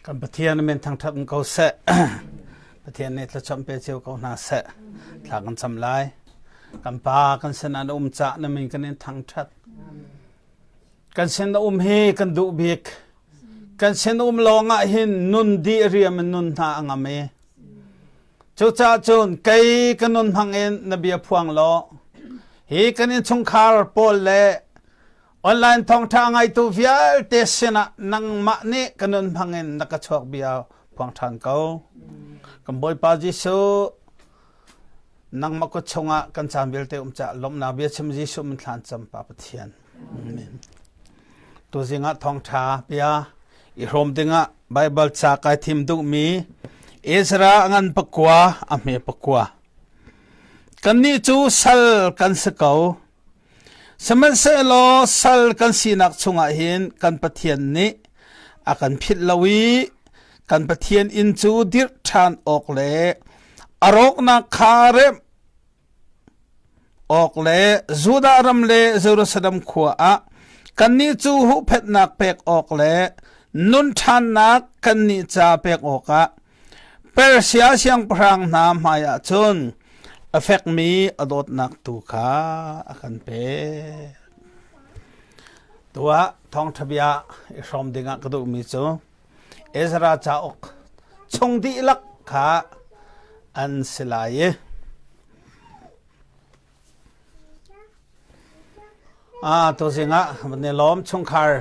Kan Pathian min thangṭhat in ko seh. Pathian nih thluachuah pe cio ko hna seh. Thla kan cam lai. Kan Pa kan sin ah na um cah na min kan in thangṭhat. Kan sin na um hi kan duh bik. Kan sin um lawng ah hin nun dih riam in nun hna a ngam i. Cucaah cun kei ka nun hmang in na bia phuang law hi kan innchungkhar pawl le Online thawngṭha ngaitu vialte sinah nangmah nih ka nun hmangin na ka chuak bia phuang ṭhan ko. Kan Bawipa Jesuh, nangmah kut chungah kan caan vialte um cah lawmhnak bia chim Jesuh min thlan cam Pa Pathian. Amen. Tuzing ah thawngṭha bia i hrawm dingah Baibal ca kai thim duhmi Ezra a ngan pakua a hme pakua. Kannih cu sal kan si ko. Sihmanhsehlaw sal kan sinak chungah hin kan Pathian nih a kan philh lo i kan Pathian inn cu dirh ṭhan awk le a rawknak kha remh awk le Judah ram le Jerusalem khua ah kannih cu huhphenhnak pek awk le nun ṭhannak kannih ca pek awkah Persia siangpahrang hna hmaiah cun a fekmi a dawtnak tu kha a kan pek. Tuah thawngṭha bia i hrawm dingah ka duhmi cu Ezra cauk chung dihlak kha an si lai i Ah, tuzing ah van i lawm chungkhar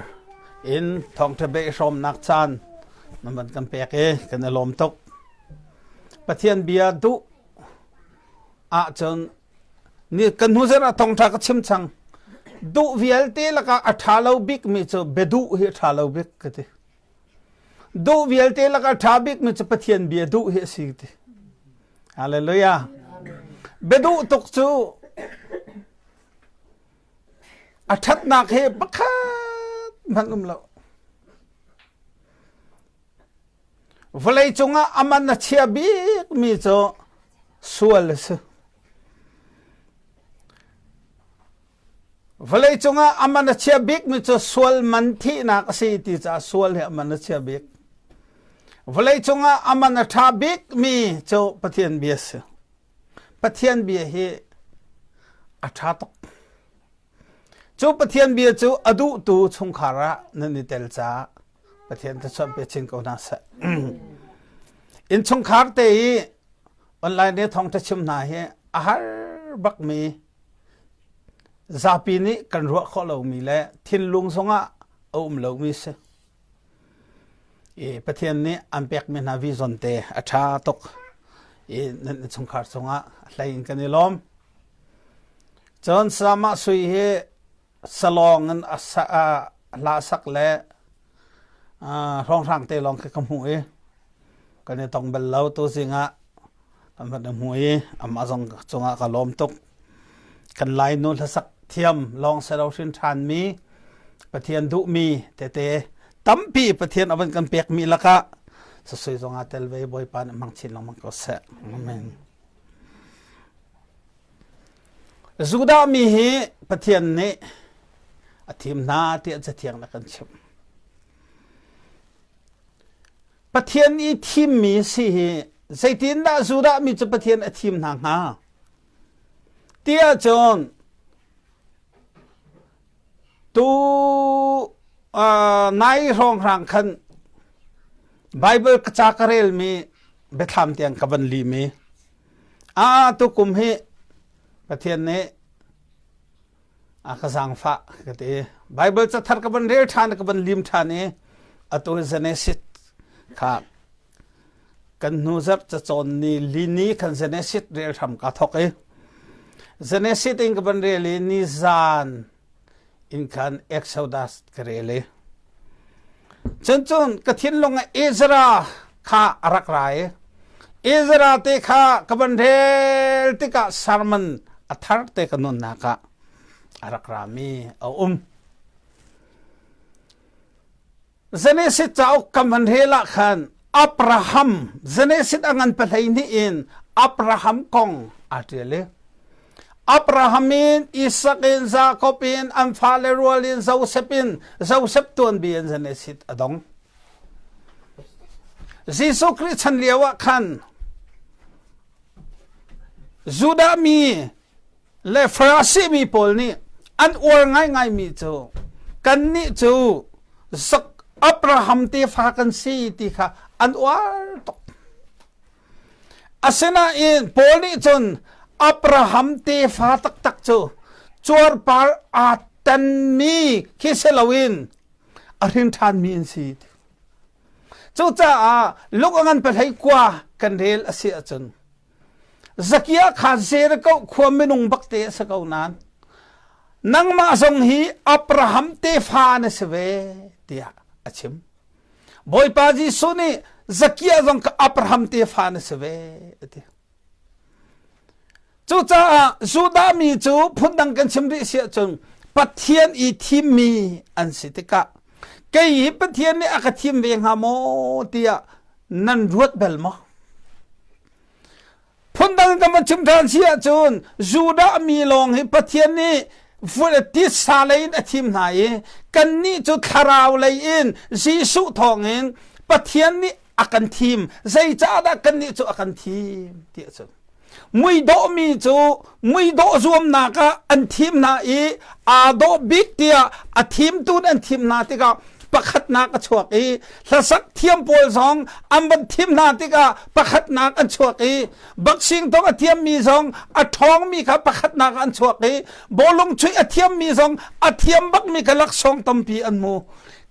in thawngṭha bia i hrawmnak caan nan van kan pek i kan i lawm tuk. Pathian bia duh ahcun ni kan hnu zarh ah thawngṭha ka chim cang. Duh vialte lakah a ṭha lo bikmi cu biaduh hi a ṭha lo bik ka ti. Duh vialte lakah a ṭha bikmi cu Pathian bia duh hi a si ka ti. Hallelujah. Biaduh tuk cu a ṭhatnak he pakhat hmanh um lo. Vawlei cungah a man a chia bikmi cu sual a si. Vawleicung ah a man a chia bikmi cu sual man thihnak a si ti caah sual hi a man a chia bik. Vawleicung ah a man a ṭha bikmi cu Pathian bia a si. Pathian bia hi a ṭha tuk. Cu Pathian bia cu a duhtu chungkhar ah nan i tel caah Pathian thluachuah pe chin ko hna seh. Innchungkhar te i online le thawngṭha chim hna hi a har bakmi zapi nih kan ruah khawh lomi le thinlung zongah a um lomi si. I Pathian nih an pekmi hna vision te a ṭha tuk i nan chungkhar cungah hlei in kan i lawm. Cun Sama Sui hi salawng in a hla sak le hrawnghrang te lawng khi ka hmuh i kan i tong bal lo tu zingah kan van i hmu i amah zong cungah ka lawm tuk kan Lainu hlasak thiam lawng selo hrin ṭhan mi Pathian duhmi tete tampi Pathian a van kan pekmi lakah sasui zong ah tel ve Bawipa nih hmang chin lengmang ko seh. Amen. Judah mi hi Pathian nih a thim hna tiah Cathiang nih a kan chimh. Pathian i thimmi si hi zeitindah Judah mi cu Pathian a thim hna hnga? Ti ahcun tu uh, nai hrawnghrang khan Bible ka ca ka relmi biathlam tiang ka van limi a tukum hi Pathian nih a ka zaangfah ka ti Bible cathar ka van rel ṭhan ka van lim ṭhan i atu Genesis kha kan hnu zarh cacawn ni lini khan Genesis rel hram ka thok i Genesis in ka van rel i ni zan in khan Exodus ka rel i cun cun ka thinlung ah Ezra kha a rak ra i Ezra te kha ka van rel tikah sermon a thar te ka nunnak ah a rak rami a um. Genesis cauk kan van rel ah khan Abraham Genesis a ngan pahlei hnih in Abraham kong aa ṭial i Abraham in Isak in Jakob in an fale rual in Joseph in Joseph tuanbia in Genesis a dong. Jesuh Khrih chan lio ah khan Judah mi le Farasi mi pawl nih an uar ngaingaimi cu kannih cu Abraham tefa kan si ti kha an uar tuk. Asinain Paul nih cun Abraham tefa taktak cu cuarpar aa tanmi khi si loin a hrin ṭhanmi an si. Cucaah lung a ngan pahlei kua kan rel a si ahcun Zakia kha Jericho khua minung bakte a si ko nain nangmah zong hi Abraham tefa na si ve tiah a chim. Bawipa Jesuh nih Zakia zong kha Abraham tefa na si ve a ti. Cucaah Judah mi cu phundang kan chim rih si ahcun Pathian i thimmi an si tikah kei hi Pathian nih a ka thim ve hnga maw tiah nan ruat bal maw? Phundang kan van chim ṭhan si ahcun Judah mi lawng hi Pathian nih titsa lei in a thim hna i kannih cu thlarau lei in Jesuh thawngin Pathian nih a kan thim. Zeicahdah kannih cu a kan thim ti ahcun muidawhmi cu muidawh zuamnak ah an thim hna i aa dawh bik tiah a thimtu an thim hna tikah pakhatnak a chuak i hlasak thiam pawl zong an van thim hna tikah pakhatnak an chuak i boxing tong a thiammi zong a ṭhawngmi kha pakhatnak an chuak i bawlung chuih a thiammi zong a thiam bakmi kha laksawng tampi an hmu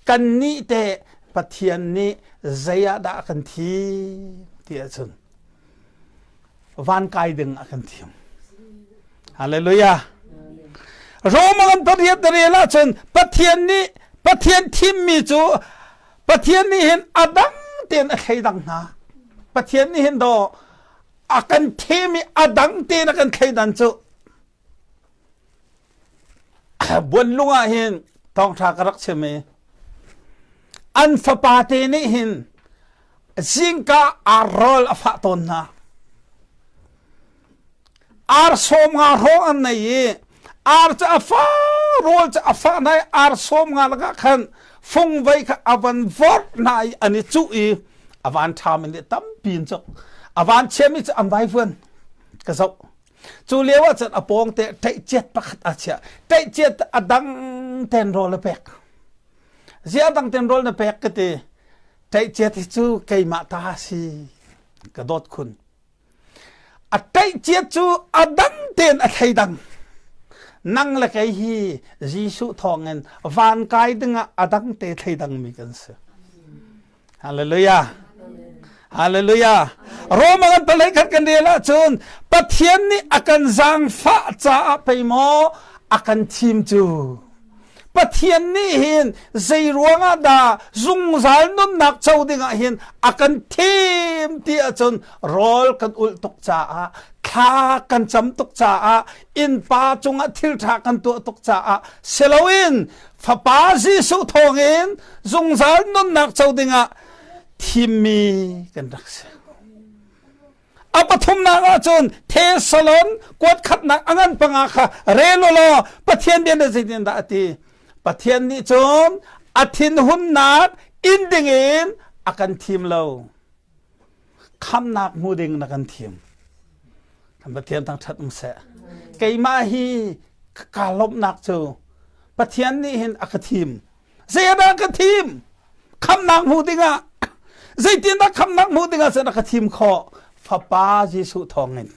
kannih teh Pathian nih zei ah dah a kan thim ti ahcun van kai ding a kan thim. Hallelujah. Roma kan pariat na rel ahcun Pathian nih Pathian thimmi cu Pathian nih hin a dang tein a thleidang hna. Pathian nih hin daw a kan thim i a dang tein a kan thleidan cu Buanlung ah hin thawngṭha ka rak chim i an fapa te nih hin zingka ar rawl a fah tawn hna. Ar 50 hrawng an nei i ar cu a fa rawl cu a fah hna i ar 50 lakah khan fungvei kha a van vorh hna i an i cuh i a van ṭhami nih tampi in cuk a van chiami cu an vaivuan ka zoh. Cu lio ah cun a pawngte ṭeihciat pakhat aa chiah. Ṭeihciat a dang ten rawl a pek. Ziah dang ten rawl na pek ka ti. Ṭeihciat hi cu keimah ta a si. Ka dawt khun. A ṭeihciat cu a dang ten a thleidang. Nang le kei hi Jesuh thawngin van kai dingah a dang te thleidang mi kan si. Hallelujah. Hallelujah. Roma kan palei khat kan rel ahcun Pathian nih a kan zaangfah caah pei maw a kan thim cu. Pathian nih hin zei ruangah dah zungzal nunnak co dingah hin a kan thim ti ahcun rawl kan ulh tuk caah thla kan cam tuk caah innpa cungah thil ṭha kan tuah tuk caah siloin Fapa Jesuh thawngin zungzal nunnak co dingah thimmi kan rak si. A pathumnak ahcun Thesalon kuat khatnak a ngan panga kha rel u law Pathian bia nih zeitindah a ti? Pathian nih cun a thinhunnak in dingin a kan thim lo. Khamnak hmu ding na kan thim. Kan Pathian thangṭhat um seh. Keimah hi kaa lawmhnak cu Pathian nih hin a ka thim. Zeidah ka thim? Khamnak hmu dingah zeitindah khamnak hmu dingah cun a ka thim khawh? Fapa Jesuh thawngin.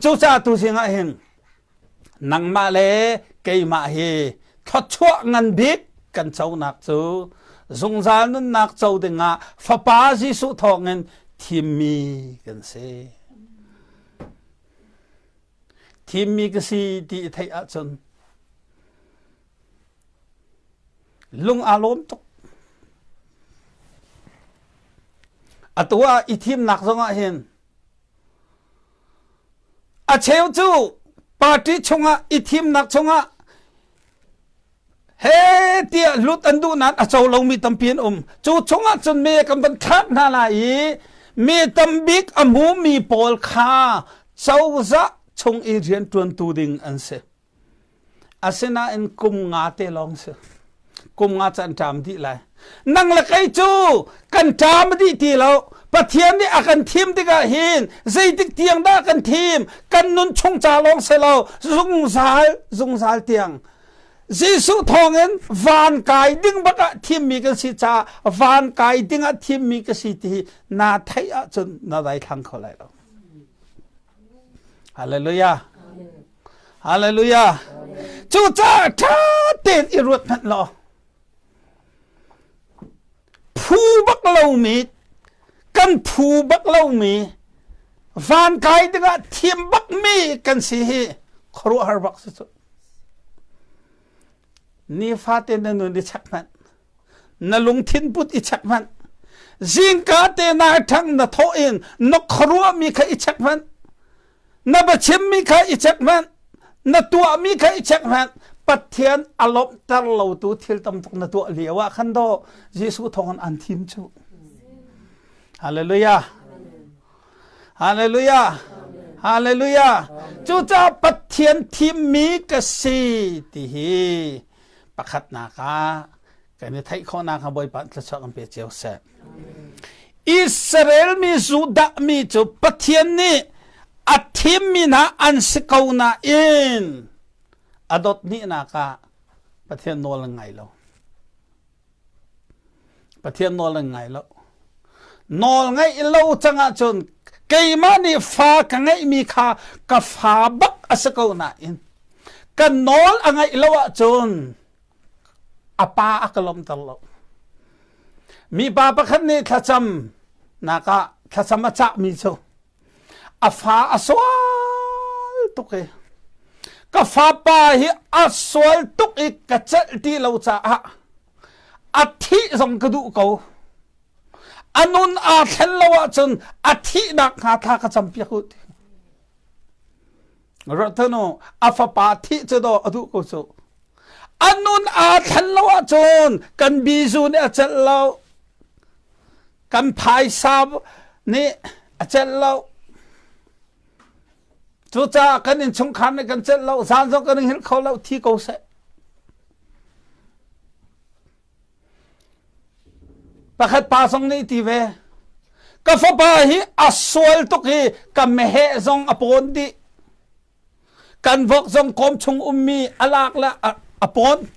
Cucaah tu zingah hin nangmah le keimah hi thluachuah ngan bik kan conak cu zungzal nunnak co dingah Fapa Jesuh thawngin thimmi kan si. Thimmi ka si ti i theih ahcun lung aa lawm tuk. Atu ah i thimnak zongah hin A cheu cu party chungah i thimnak chungah he tiah lut an duh nain a co lomi tampi an um. Cu chungah cun me kan van thlak hna lai i mi tambik a hmumi pawl kha cozah chung i rianṭuantu ding an si. Asinain kum nga te lawng si. Kum nga cu an ṭam dih lai. Nang le kei cu kan ṭam dih ti lo. Pathian nih a kan thim tikah hin zeitik tiang dah kan thim? Kan nun chung ca lawng si lo, zungzal zungzal tiang. Jesuh thawngin van kai ding bak ah thimmi kan si caah van kai ding ah thimmi ka si ti hi naa theih ahcun na daithlang kho lai lo. Hallelujah. Hallelujah. Cucaah ṭha tein i ruat hmanh law phu bak lomi kan phu bak lomi van kai dingah thim bakmi kan si hi khuaruahhar bak si cu. Nifate na nun i check hmanh. Na lungthin put i check hmanh. Zingka te na ṭhang na thawh in na khuaruahmi kha i check hmanh. Na biachimmi kha i check hmanh. Na tuahmi kha i check hmanh. Pathian a lawmhter lotu thil tam tuk na tuah lio ah khan daw Jesuh thawngin an thim cu. Hallelujah. Hallelujah. Hallelujah. Cucaah Pathian thimmi ka si ti hi pakhatnak ah kan i theih khawhnak hnga Bawipa thluachuah kan pe cio seh. Israel mi Judah mi cu Pathian nih a thimmi hna an si ko nain a dawt hnihnak ah Pathian nawl an ngai lo. Pathian nawl an ngai lo. Nawl ngaih lo cang ahcun keimah nih fa ka ngeihmi kha ka fa bak a si ko nain ka nawl a ngaih lo ahcun a pa a ka lawmter lo. Mipa pakhat nih thlacam nak ah thlacam a cahmi cu a fa a sual tuk i ka fapa hi a sual tuk i ka celh ti lo caah a thih zong ka duh ko a nun aa thlen lo ahcun a thihnak hnga thla ka campiak u ti Rathanu a fapa thih cu daw a duh ko cu a nun aa thlen lo ahcun kan bizu nih a celh lo kan phaisa nih a celh lo cucaah kan innchungkhar nih kan celh lo zan zong kan hngilh kho lo thi ko seh pakhat pa zong nih ti ve ka fapa hi a sual tuk hi ka meheh zong a pawn dih Kan vok zong kawm chung ummi a lak le a pawn.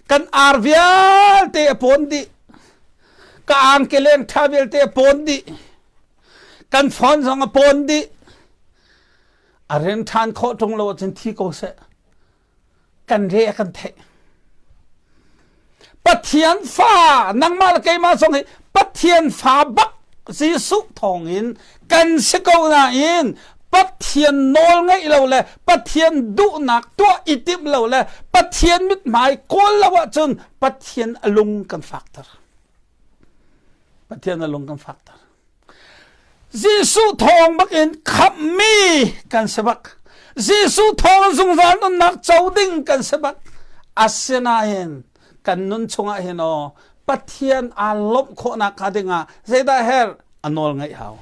Kan ar vialte a pawn dih. Ka angkeleng ṭha vialte a pawn dih. Kan phone zong a pawn dih. A ren ṭhan khawh ṭung lo ahcun thi ko seh. Kan re a kan theih. Pathian fa nangmah le keimah zong hi Pathian fa bak Jesuh thawngin kan si ko nain Pathian nawl ngeih lo le Pathian duhnak tuah i timh lo le Pathian mithmai kawl lo ahcun Pathian a lung kan fakter. Pathian a lung kan fakter. Jesuh thawng bakin khamhmi kan si bak. Jesuh thawng zungzal nunnak co ding kan si bak. Asinain kan nun chungah hin aw Pathian aa lawmh khawhnak hnga dingah zeidah herh? A nawl ngaih hau.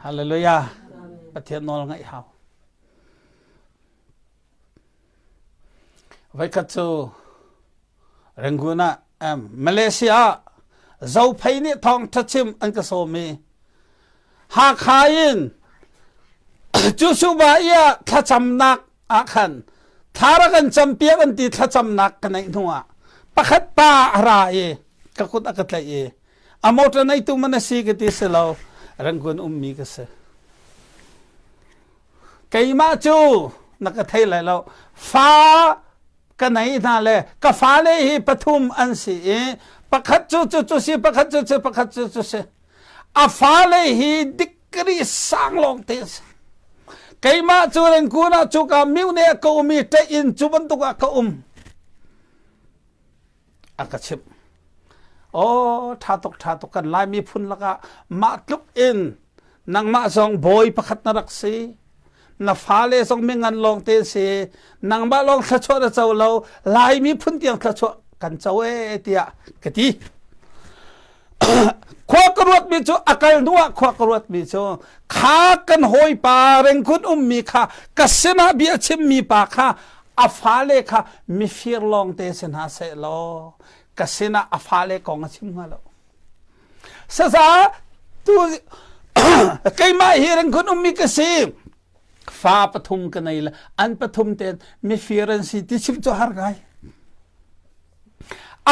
Hallelujah. Pathian nawl ngaih hau. Voikhat cu Rangoon ah Malaysia ah Zophei nih thawngṭha chim an ka sawm i Hakha in Cusuba i ah thlacamnak ah khan thla rak kan campiak an ti thlacamnak ka neih hnu ah pakhat pa a ra i ka kut a ka tlaih i a motor neitu man a si ka ti si lo Rangoon ummi ka si. Keimah cu na ka thei lai lo. Fa ka nei hna le ka fale hi pathum an si i pakhat cu cu cu si pakhat cu cu pakhat cu cu si. A fale hi degree sang lawng te si. Keimah cu Rangoon ah cuka mine ka um i ṭeih in cu bantuk ah ka um. A ka chimh. Aw ṭha tuk ṭha tuk kan Lai miphun lakah mah tluk in nangmah zong bawi pakhat na rak si. Na fale zong mingan lawng te si. Nangmah lawng thluachuah na co lo. Lai miphun tiang thluachuah kan co ee tiah ka ti. khua ka ruatmi cu a kal hnu ah khua ka ruatmi cu kha kan hawipa rengkun ummi kha ka sinah bia chimmi pa kha a fale kha mifir lawngte si hna seh law. Ka sinah a fale kong a chim hnga lo. Saza tu keimah hi Rangoon ummi ka si. Fa pathum ka nei le an pathum ten mifir an si ti chim cu har ngai.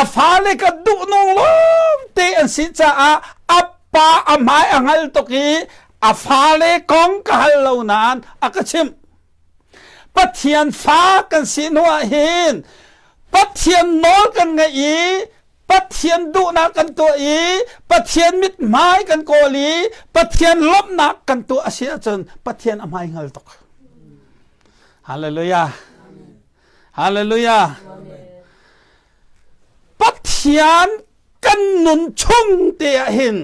A fale ka duh nung lawng te an si caah a pa a hmai a hngal tuk i a fale kong ka hal lo nain a ka chimh. Pathian fa kan si hnu ah hin Pathian nawl kan ngaih i Pathian duhnak kan tuah i Pathian mithmai kan kawl i Pathian lawmhnak kan tuah a si ahcun Pathian a hmai hngal tuk. Hallelujah. Hallelujah. Pathian kan nun chung te ah hin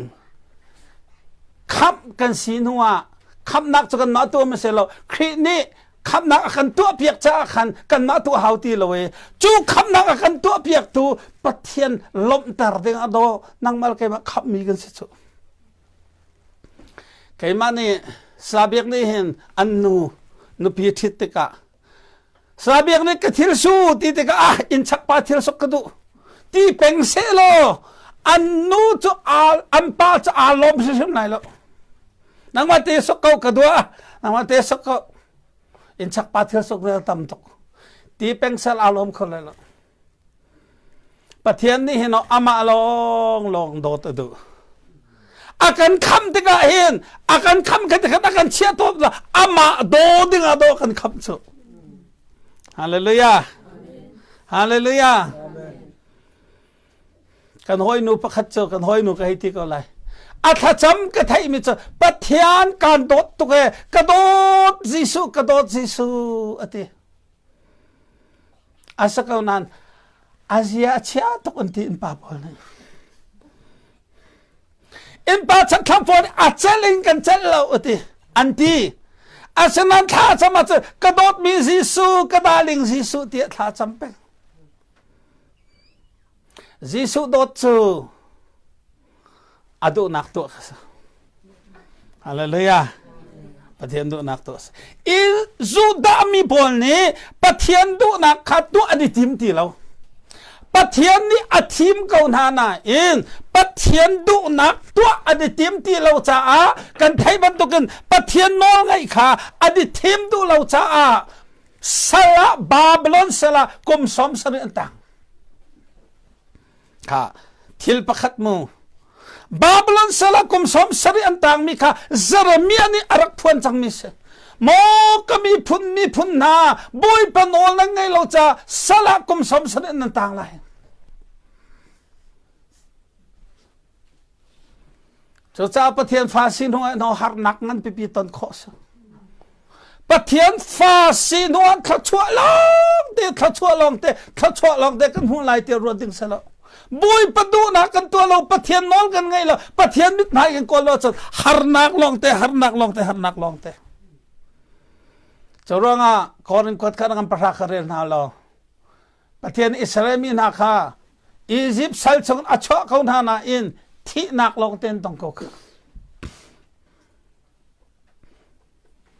khamh kan si hnu ah khamhnak cu kanmah tuah ma si lo Khrih nih khamhnak a kan tuahpiak caah khan kanmah tuah hau ti lo i cu khamhnak a kan tuahpiaktu Pathian lawmhter ding a daw nangmah le keimah khamhmi kan si cu keimah nih Sabiak nih hin an nu nupi ṭhit tikah Sabiak nih ka thil su ti tikah ah innchak pa thil sok ka duh ti peng seh law an nu cu an pa cu aa lawm hrimhrim lai lo. Nangmah te sok ko ka dua nangmah te sok ko innchak pa thil sok na tam tuk ti peng sel aa lawm kho lai lo. Pathian nih hin amah lawng lawng dawt a duh. A kan kham tikah hin a kan kham kha tikhan a kan chiah tawn la amah daw ding ah daw kan kham cu. Hallelujah. Hallelujah. Kan hawinu pakhat cu kan hawinu ka hei ti ko lai. A thlacam ka theihmi cu Pathian kaan dawt tuk e ka dawt Jesuh ka dawt Jesuh a ti. A si ko nain a zia a chia tuk an ti innpa pawl nih. Innpa chanthlang pawl nih a celh in kan celh lo a ti an ti. Asinain thla cam ahcun ka dawtmi Jesuh ka darling Jesuh tiah thla cam peng. Jesuh dawt cu a duhnak tuah kha si. Hallelujah. Pathian duhnak tuah si. I Judah mi pawl nih Pathian duhnak kha tuah an i tim ti lo. Pathian nih a thim ko hna nain Pathian duhnak tuah an i tim ti lo caah kan theih bantukin Pathian nawl ngaih kha an i thim duh lo caah sal ah Babylon sal ah kum 70 an tang. Kha thil pakhat mu Babylon sal ah kum 70 an tangmi kha Jeremiah nih a rak phuan cangmi si. Maw ka miphun miphun hna Bawipa nawl nan ngei lo ca sal ah kum 70 nan tang lai. Cucaah Pathian fa si hnu ah harnak ngan pipi ton khawh si. Pathian fa si hnu ah thluachuah lawng te thluachuah lawng te thluachuah lawng te kan hmuh lai ti ruat ding si lo. Bawipa duhnak kan tuah lo Pathian nawl kan ngei lo Pathian mithmai kan kawl lo cun harnak lawng te harnak lawng te harnak lawng te. Cu ruangah Korin kuat kha kan pahra kha rel hna lo. Pathian Israel mi hna kha Izipt sal chung a chuah ko hna nain thihnak lawng ten tong ko kha.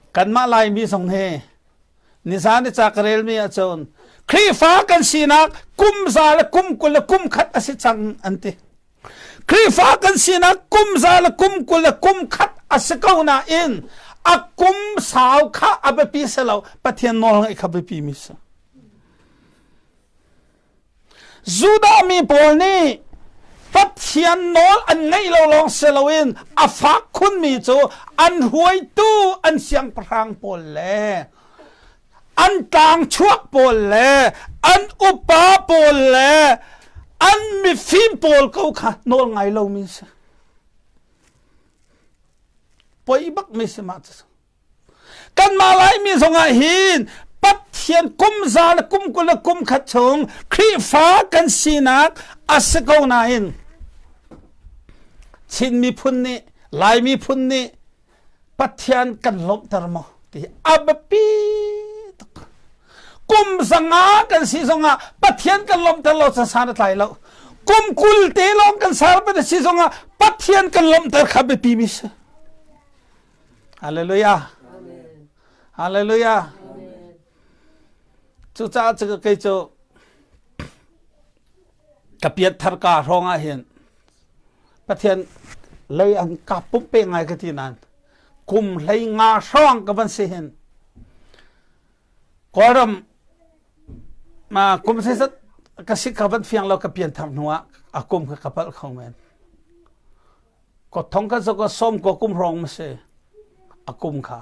Kanmah Laimi zong hi nizan i ca ka relmi ahcun Khrihfa kan sinak kum za le kum 20 le kum khat a si cang an ti. Khrihfa kan sinak kum za le kum 20 le kum khat a si ko nain a kum sau kha a biapi si lo Pathian nawl ngaih kha biapi mi si. Judah mi pawl nih Pathian nawl an ngaih lo lawng si loin a fak khunmi cu an hruaitu an siangpahrang pawl le an tlangchuak pawl le an upa pawl le an mifim pawl ko kha nawl ngai lomi si. Poi bak mi si mah cu. Kanmah Laimi zongah hin Pathian kum za le kum 20 le kum khat chung Khrihfa kan sinak a si ko nain Chin miphun nih Lai miphun nih Pathian kan lawmhter maw ti a biapi tuk. Kum 500 kan si zongah Pathian kan lawmhter lo ca san a tlai lo. Kum 20 te lawng kan sar si zongah Pathian kan lawmhter kha biapi mi si. Hallelujah. Hallelujah. Cucaah cu kei cu. Ka piat thar ka hrawng ah hin Pathian lei an ka pumpe ngai ka ti nain kum hlei nga hrawng ka van si hin Kawlram ma kum zeizat ka si ka van fiang lo ka pian thar hnu ah a kum kha ka palh kho men. Ko thong ka zo som ko kum hrawng ma si a kum kha.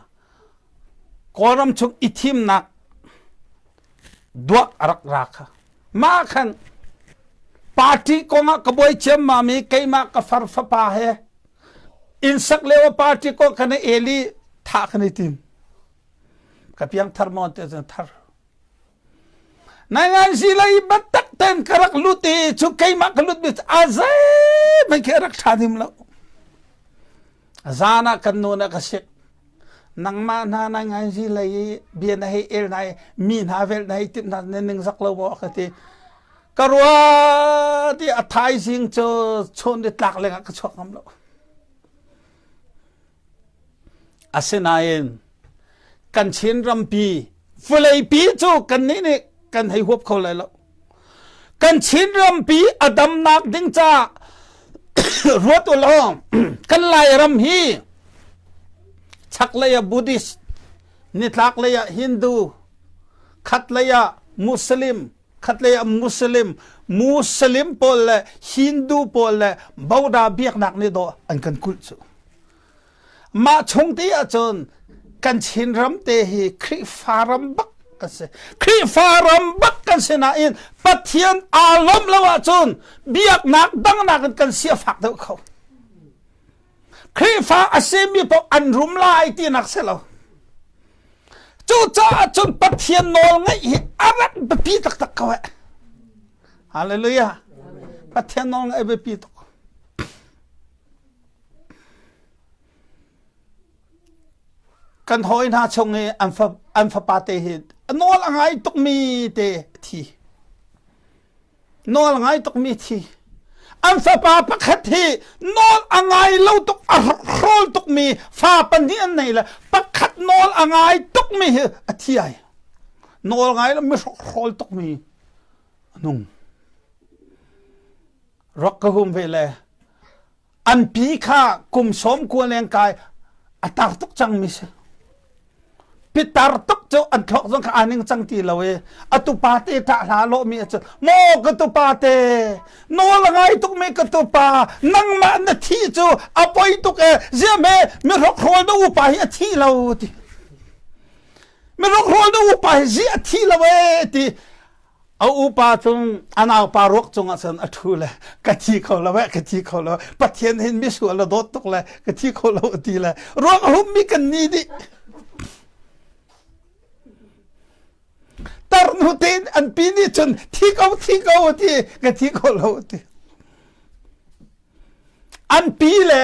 Kawlram chung i thimnak duak a rak ra kha. Mah khan party kong ah ka buai ciammam i keimah ka far fapa he inn sak lio party kong kan i el i thah kan i tim. Ka piang thar maw te cun thar. Nai si lei biatak ten ka rak lut i cu keimah ka lut mi a zeihmanh khi a rak ṭha dim lo. Zan ah kan nu na ka sik. Nangmah hna nai ngai zi lei i bia na hei el na mi hna vel na hei timh hna na ning zak lo maw ka ti. Ka rua ti a thaizing cu chun ni tlak lengah ka chuak ngam lo. Asinain kan Chin rampi vawleipi cu kannih nih kan hei huap kho lai lo. Kan Chin rampi a damnak ding caah ruat u law kan Lairam hi chaklei ah Buddhist, nitlaklei ah Hindu, khatlei ah Muslim, khatlei ah Muslim, Muslim pawl le Hindu pawl le Boda biaknak nih dawh an kan kulh cu. Mah chung te ahcun kan Chinram te hi Khrihfa ram bak kan si. Khrihfa ram bak kan si nain Pathian aa lawmh lo ahcun biaknak dangnak in kan si a fak deuh kho. Khrihfa a simi paoh an rum lai tinak si lo. Cucaah cun Pathian nawl ngaih hi a rak biapi taktak ko eh. Hallelujah. Pathian nawl ngaih biapi tuk. Kan hawi hna chung i an, fa, an fapa te hi nawl a ngai tukmi te thi. Nawl a ngai tukmi thi. An fapa pakhat hi nawl a ngai lo tuk a hrawl tukmi fa pahnih an nei le pakhat nawl a ngai tukmi hi a thi ai. Nawl ngai lo mi hrawl tukmi a nung. Rak ka hum ve le an pi kha kum sawm kua leng kai a tar tuk cangmi si pitar tuk cu an thlok zong kha aa ning cang ti lo i a tupa te ṭah hla lawh mi cu maw ka tupa te nawl a ngai tuk mi ka tupa nangmah na thi cu a poi tuk e ziahme mi hrokhrawl na upa hi a thi lo ti mi hrokhrawl na upa hi zi a thi lo e ti A upa cung a naupa ruak cungah cun a ṭhu le ka thi kho lo eh ka thi kho lo Pathian hin misual a dawt tuk le ka thi kho lo a ti le ruak a hummi kan ni dih tarnu tein an pi nih cun thi ko thi ko a ti ka thi kho lo a ti an pi le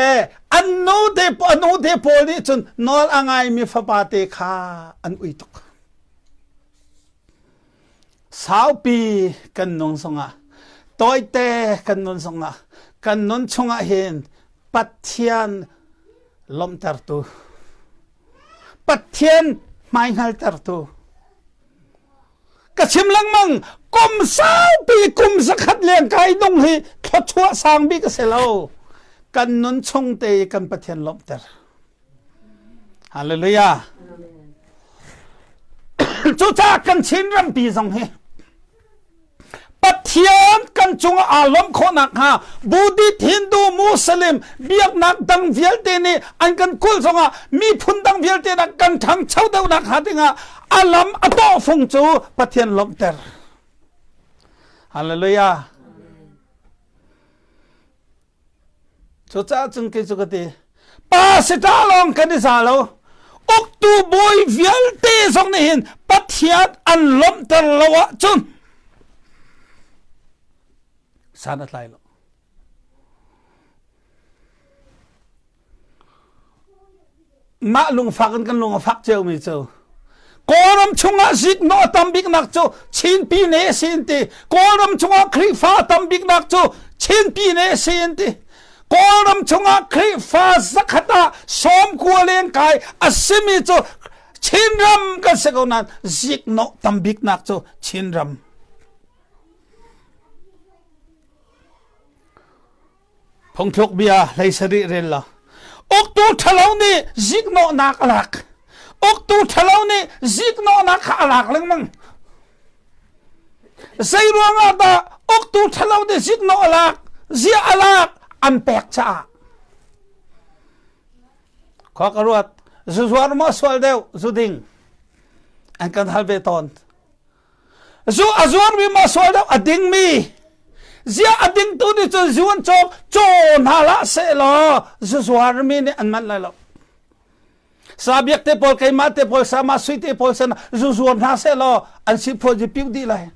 an nu te a nu te pawl nih cun nawl a ngaimi fapa te kha an ui tuk Saupi kan nung zongah, tawite kan nun zongah, kan nun chungah hin Pathian lawmhtertu, Pathian hmaihngaltertu, ka chim lengmang kum saupi kum zakhat leng kai nung hi thluachuah sang bik a si lo. Kan nun chung te kan Pathian lawmhter. Hallelujah. Cucaah kan Chin rampi zong hi Pathian kan cungah aa lawmh khawh nakhnga Buddhist, Hindu, Muslim biaknak dang vialte nih an kan kulh zongah miphun dang vialte nak kan ṭhangcho deuh nakhnga dingah a lam a tawhfung cu Pathian lawmhter. Hallelujah. Cucaah cun kei cu ka ti, pastor lawng kan i za lo. Uktu bawi vialte zong nih hin Pathian an lawmhter lo ahcun san a tlai lo. Mah lungfak in kan lung a fak ciomi cu Kawlram chungah ziknawh a tam biknak cu Chin Pyine a si an ti. Kawlram chungah Khrihfa a tam biknak cu Chin Pyine a si an ti. Kawlram chungah Khrihfa zakhat ah 90 leng kai a simi cu Chinram kan si ko nain ziknawh tam biknak cu Chinram. Phungthluk bia hlei sarih rel la. Uktu ṭhalo nih ziknawhnak a lak. Uktu ṭhalo nih ziknawhnak kha a lak lengmang. Zei ruangah dah uktu ṭhalo nih ziknawh a lak? Ziah a lak? An pek caah. Khua ka ruat. Zu zuar maw sual deuh zu ding. An kan hal ve tawn. Zu a zuarmi maw sual deuh a dingmi. Ziah a dingtu nih cun zu an cawk caw hna hlah sehlaw zu zuarmi nih an manh lai lo. Sa biak te pawl keimah te pawl sama sui te pawl san zu zuar hna sehlaw an si phuan piu dih lai.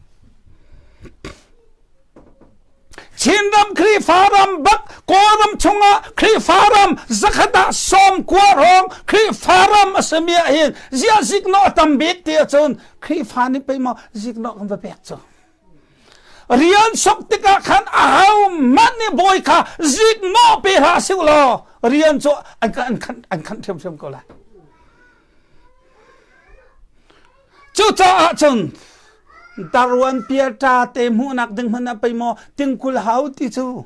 Chinram Khrihfa ram bak Kawlram chungah Khrihfa ram zakhat ah 90 hrawng Khrihfa ram a simi ah hin ziah ziknawh a tam bik ti ahcun Khrihfa nih pei maw ziknawh kan va pek cu. Rian sok tikah khan aho hmanh nih bawi kha ziknawh pe hlah sih law rian cu an an khan an khan ṭhiamṭhiam ko lai. Cucaah cun darwan piata te hmuhnak ding hmanh ah pei maw tingkul hau ti cu.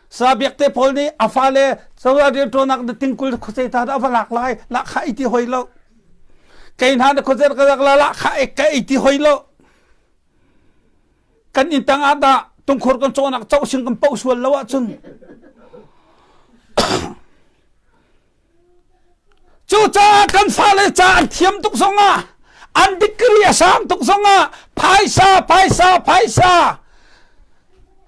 Sabiak te pawl nih a fale cozah rianṭuannak na tingkul khuasei ta a va lak lai lahkhah i ti hoi lo. Kei hna na khuazer ka lak la lahkhah ka ei ti hoi lo. Kan inn tang ah dah tungkhur kan cawhnak coh sing kan poh sual lo ahcun Cucaah kan fale ca an thiam tuk zongah an degree a sang tuk zongah phaisa phaisa phaisa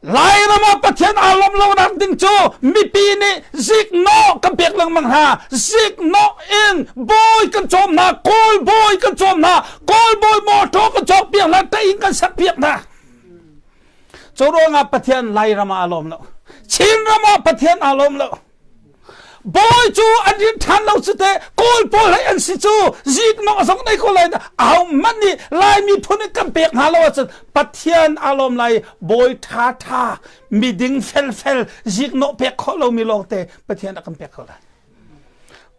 Lairam ah Pathian aa lawm lonak ding cu mipi nih ziknawh kan pek lengmang hna ziknawh in bawi kan cawm hna kawl bawi kan cawm hna kawl bawi mawṭaw kan cawk piak hna ṭaing kan sak piak hna cu ruangah Pathian Lairam ah aa lawm lo Chinram ah Pathian aa lawm lo Bawi cu an rin ṭhan lo cu teh Kawl pawl hei an si cu ziknawh zong nei ko lai aho hmanh nih Lai miphun in kan pek hna lo ahcun Pathian aa lawm lai bawi ṭha ṭha miding felfel ziknawh pek khawh lomi lawngte Pathian a kan pek ko lai.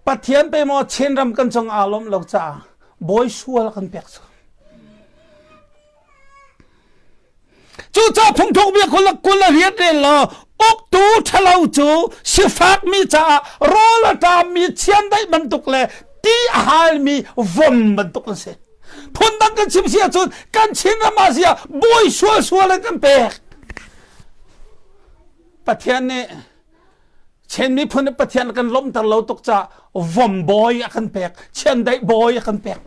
Pathian pe maw Chinram kan cung aa lawm lo caah bawi sual kan pek cu. Cucaah phungthuk bia kul kul a rian rel law uktu ṭhalo cu sifakmi caah rawl a ṭammi chiandeih bantuk le ti a halmi vom bantuk an si. Phundang kan chim si ahcun kan Chinram ah zia bawi sual sual in kan pek. Pathian nih Chin miphun nih Pathian kan lawmhter lo tuk caah vom bawi a kan pek, chiandeih bawi a kan pek.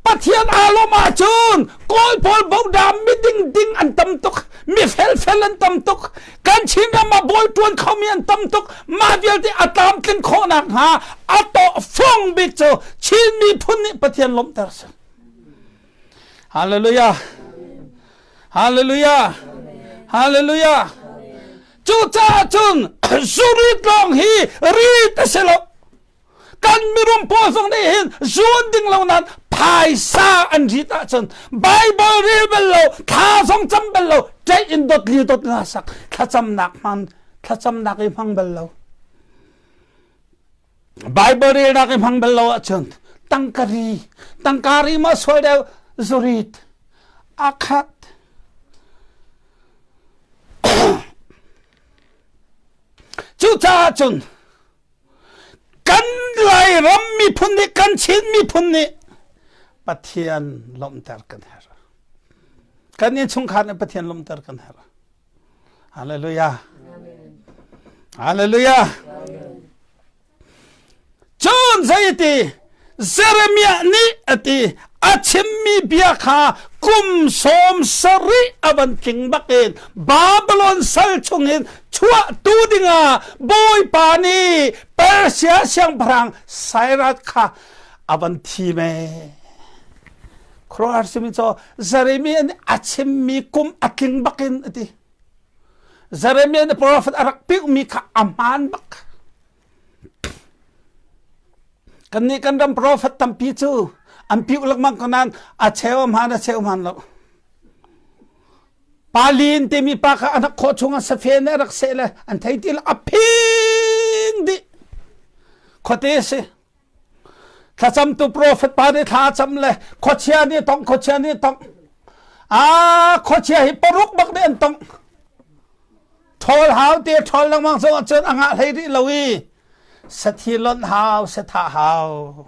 Pathian aa lawmh ahcun Kawl pawl bodam miding ding an tam tuk mi felfel an tam tuk kan Chinram ah bawi ṭuan khomi an tam tuk mah vialte a tlamtlin khawhnak hnga a tawh fung bik cu Chin miphun nih Pathian lawmhter si Hallelujah Hallelujah Hallelujah Cucaah cun zurit lawng hi rit a si lo Kan mirum pawl zong nih hin zuan ding lo nain phaisa an rit ahcun Bible rel bal lo, thla zong cam bal lo, ṭaih in dot li dot nga sak, thlacamnak hman, thlacamnak i hmang bal lo. Bible relnak i hmang bal lo ahcun tangkari, tangkari ma sual deuh zurit a khat. Cucaah cun Kan Lairam miphun nih kan Chin miphun nih Pathian lawmhter kan herh. Kan innchungkhar nih Pathian lawmhter kan herh. Hallelujah. Hallelujah. Cun zeiti Jeremiah nih a ti a chimmi bia kha kum 70 a van tling bakin Babylon sal chungin chuahtu dingah Bawipa nih Persia siangpahrang Cyrus kha a van thim ee. Khuaruahhar simi cu Jeremiah nih a chimmi kum a tling bakin a ti. Jeremiah nih prophet a rak piuhmi kha a hmaan bak. Kannih kan ram prophet tampi cu an piuh lengmang ko nain a cheu a hmaan a cheu hmaan lo. Palin timi pa kha an rak khawh chung ah safe nih a rak seh le an thei ti lo a phing dih. Khuate a si. Thlacamtu prophet pa nih thla a cam le khuachia nih tong khuachia nih tong. A khuachia hi paruk bak nih an tong. Ṭhawl hau te ṭhawl lengmang zong ahcun a ngah hlei rih lo i sathi lonh hau, sathah hau.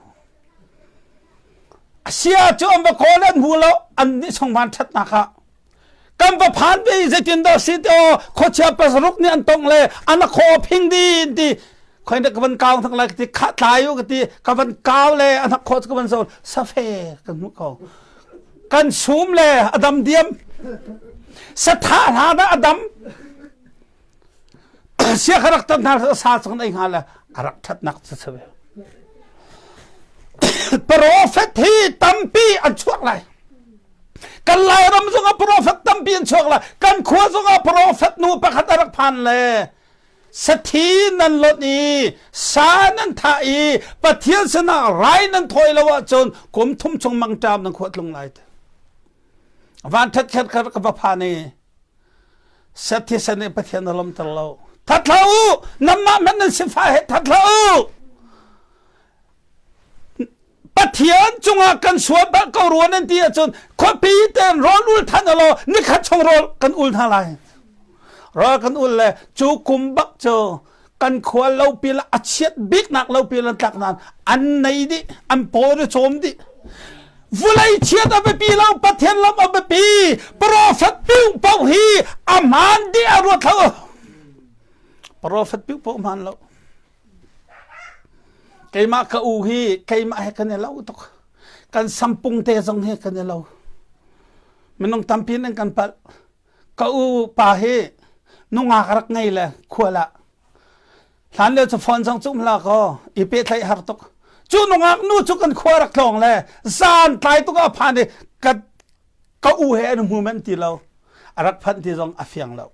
Sia cu an va kawl an hmu lo, an nih sung van ṭhatnak ah. Kan va phan ve i zeitin dah si ti aw khuachia pasaruk nih an tongh le an a khaw phing din ti khoi ka van kau thak lai ka ti kha tlai u ka ti ka van kau le an hak khaw ka van zo safe kan hmu ko kan sum le a dam diam sathah hna dah a dam sia kha rak tan hna sa chung ei hnga le a rak thatnak cu sabe Prophet hi tampi an chuak lai kan Lairam zongah prophet tampi an chuak lai kan khua zongah prophet nu pakhat a rak phan le Sathi nan lonh i sa nan thah i Pathian sinah rai nan thawi lo ahcun kum thum chung mangṭam nan khuah tlung lai. Van ṭhat kher kher ka va phan i sathi san nih Pathian a lawmter lo. That hlah u! Nanmah hmanh nan sifah he that hlah u! Pathian cungah kan sual bal ko rua nan ti ahcun khuapi tein rawl ul than law nikhat chung rawl kan ul hna lai. Rawl kan ul le cu kum bak cu kan khua lopil a chiat biknak lopil an tlak nain an nei dih an paw le cawm dih vulei chiat a biapi lo Pathian lam a biapi profet piu paoh hi a hmaan dih a ruat lo profet piu paoh hmaan lo Keimah ka u hi keimah he kan i lo tuk. Kan sampung te zong hi kan i lo. Minung tampi in kan palh. Ka u pa hi nungak rak ngei le khual ah hlan lio cu phone zong cu um la kaw i pehtlaih har tuk. Cu nungak nu cu kan khua rak tlawng le zan tlai tuk ah phan i ka ka u he an hmu manh ti lo. A rak phanh ti zong a fiang lo.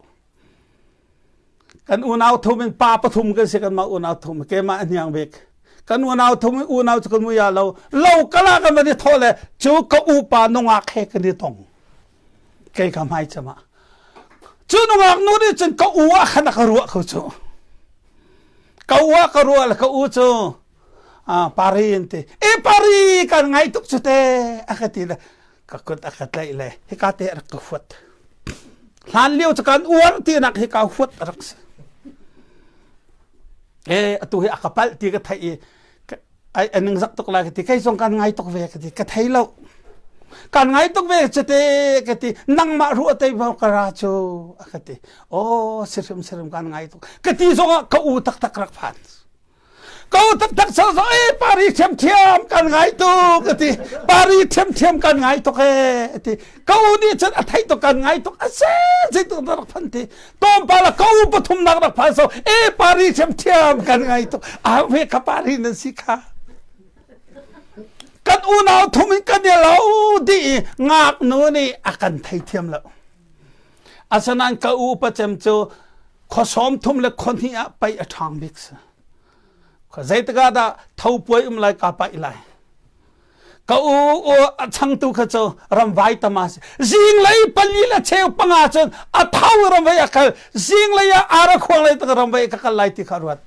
Kan unau thum in pa pathum kan si kanmah unau thum keimah a hniang bik. Kan unau thum in unau cu kan muia lo lo kala kan van i thawh le cu ka upa nungak he kan i tong. Kei ka hmai cama. Cu nungak nu nih cun ka u ah khan a ka ruah ko cu. Ka u ah ka ruah le ka u cu ah pari an ti. E pari kan ngai tuk cu te a ka ti le ka kut a ka tlaih le hika te a rak ka huat. Hlan lio cu kan uar tinak hi ka huat a rak si. E atu hi a ka palh ti ka theih i ai aning zak tuk lai ka ti kei zong kan ngai tuk ve ka ti ka thei lo kan ngai tuk ve chete ka ti nangmah ruah te bo ka ra cu a ka ti o sirim sirim kan ngai tuk ka ti zongah ka u taktak rak phan Ko taktak so so e pari thiamthiam kan ngai tuk ati pari thiamthiam kan ngai tuk e ati ko nih cun a theih tuk kan ngai tuk a se zeituk dah rak phan ti tom pa la ko pathum nak rak phan so e pari thiamthiam kan ngai tuk a ve ka pari nan si kha kan unau thum in kan i lo di i ngaknu nih a kan thei thiam lo asinain ka u pacem cu khuasawm thum le khuahnih ah pei a ṭhang bik si. Zeitik ah dah tho puai um lai ka paih lai. Ka u u a changtu kha cu ramvai tama si. Zinglei pali le cheu panga cun a tho ramvai a kal. Zinglei ah ara khuang lei tak ramvai ka kal lai ti kha ruat.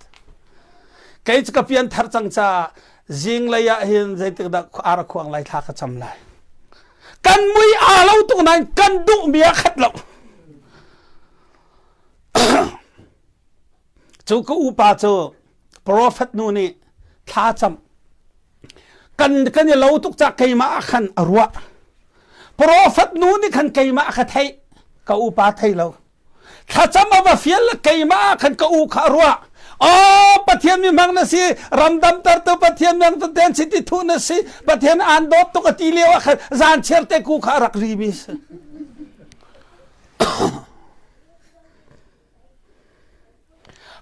Kei cu ka pian thar cang caah zinglei ah hin zeitik dah ara khuang lai thla ka cam lai. Kan mui aa lo tuk nain kan duhmi a khat lo. Cu ka upa cu profet nu nih thla cam kan kan i lo tuk cah keimah ah khan a ruah profet nu nih khan keimah a ka theih ka upa thei lo thlacam a va fial le keimah ah khan ka u kha a ruah Oh Pathian mi hmang na si ramdam tartu Pathian mang ten si ti thu na si Pathian aan dawt tuk a ti lio ah khan zan chiar te ku kha a rak ri mi si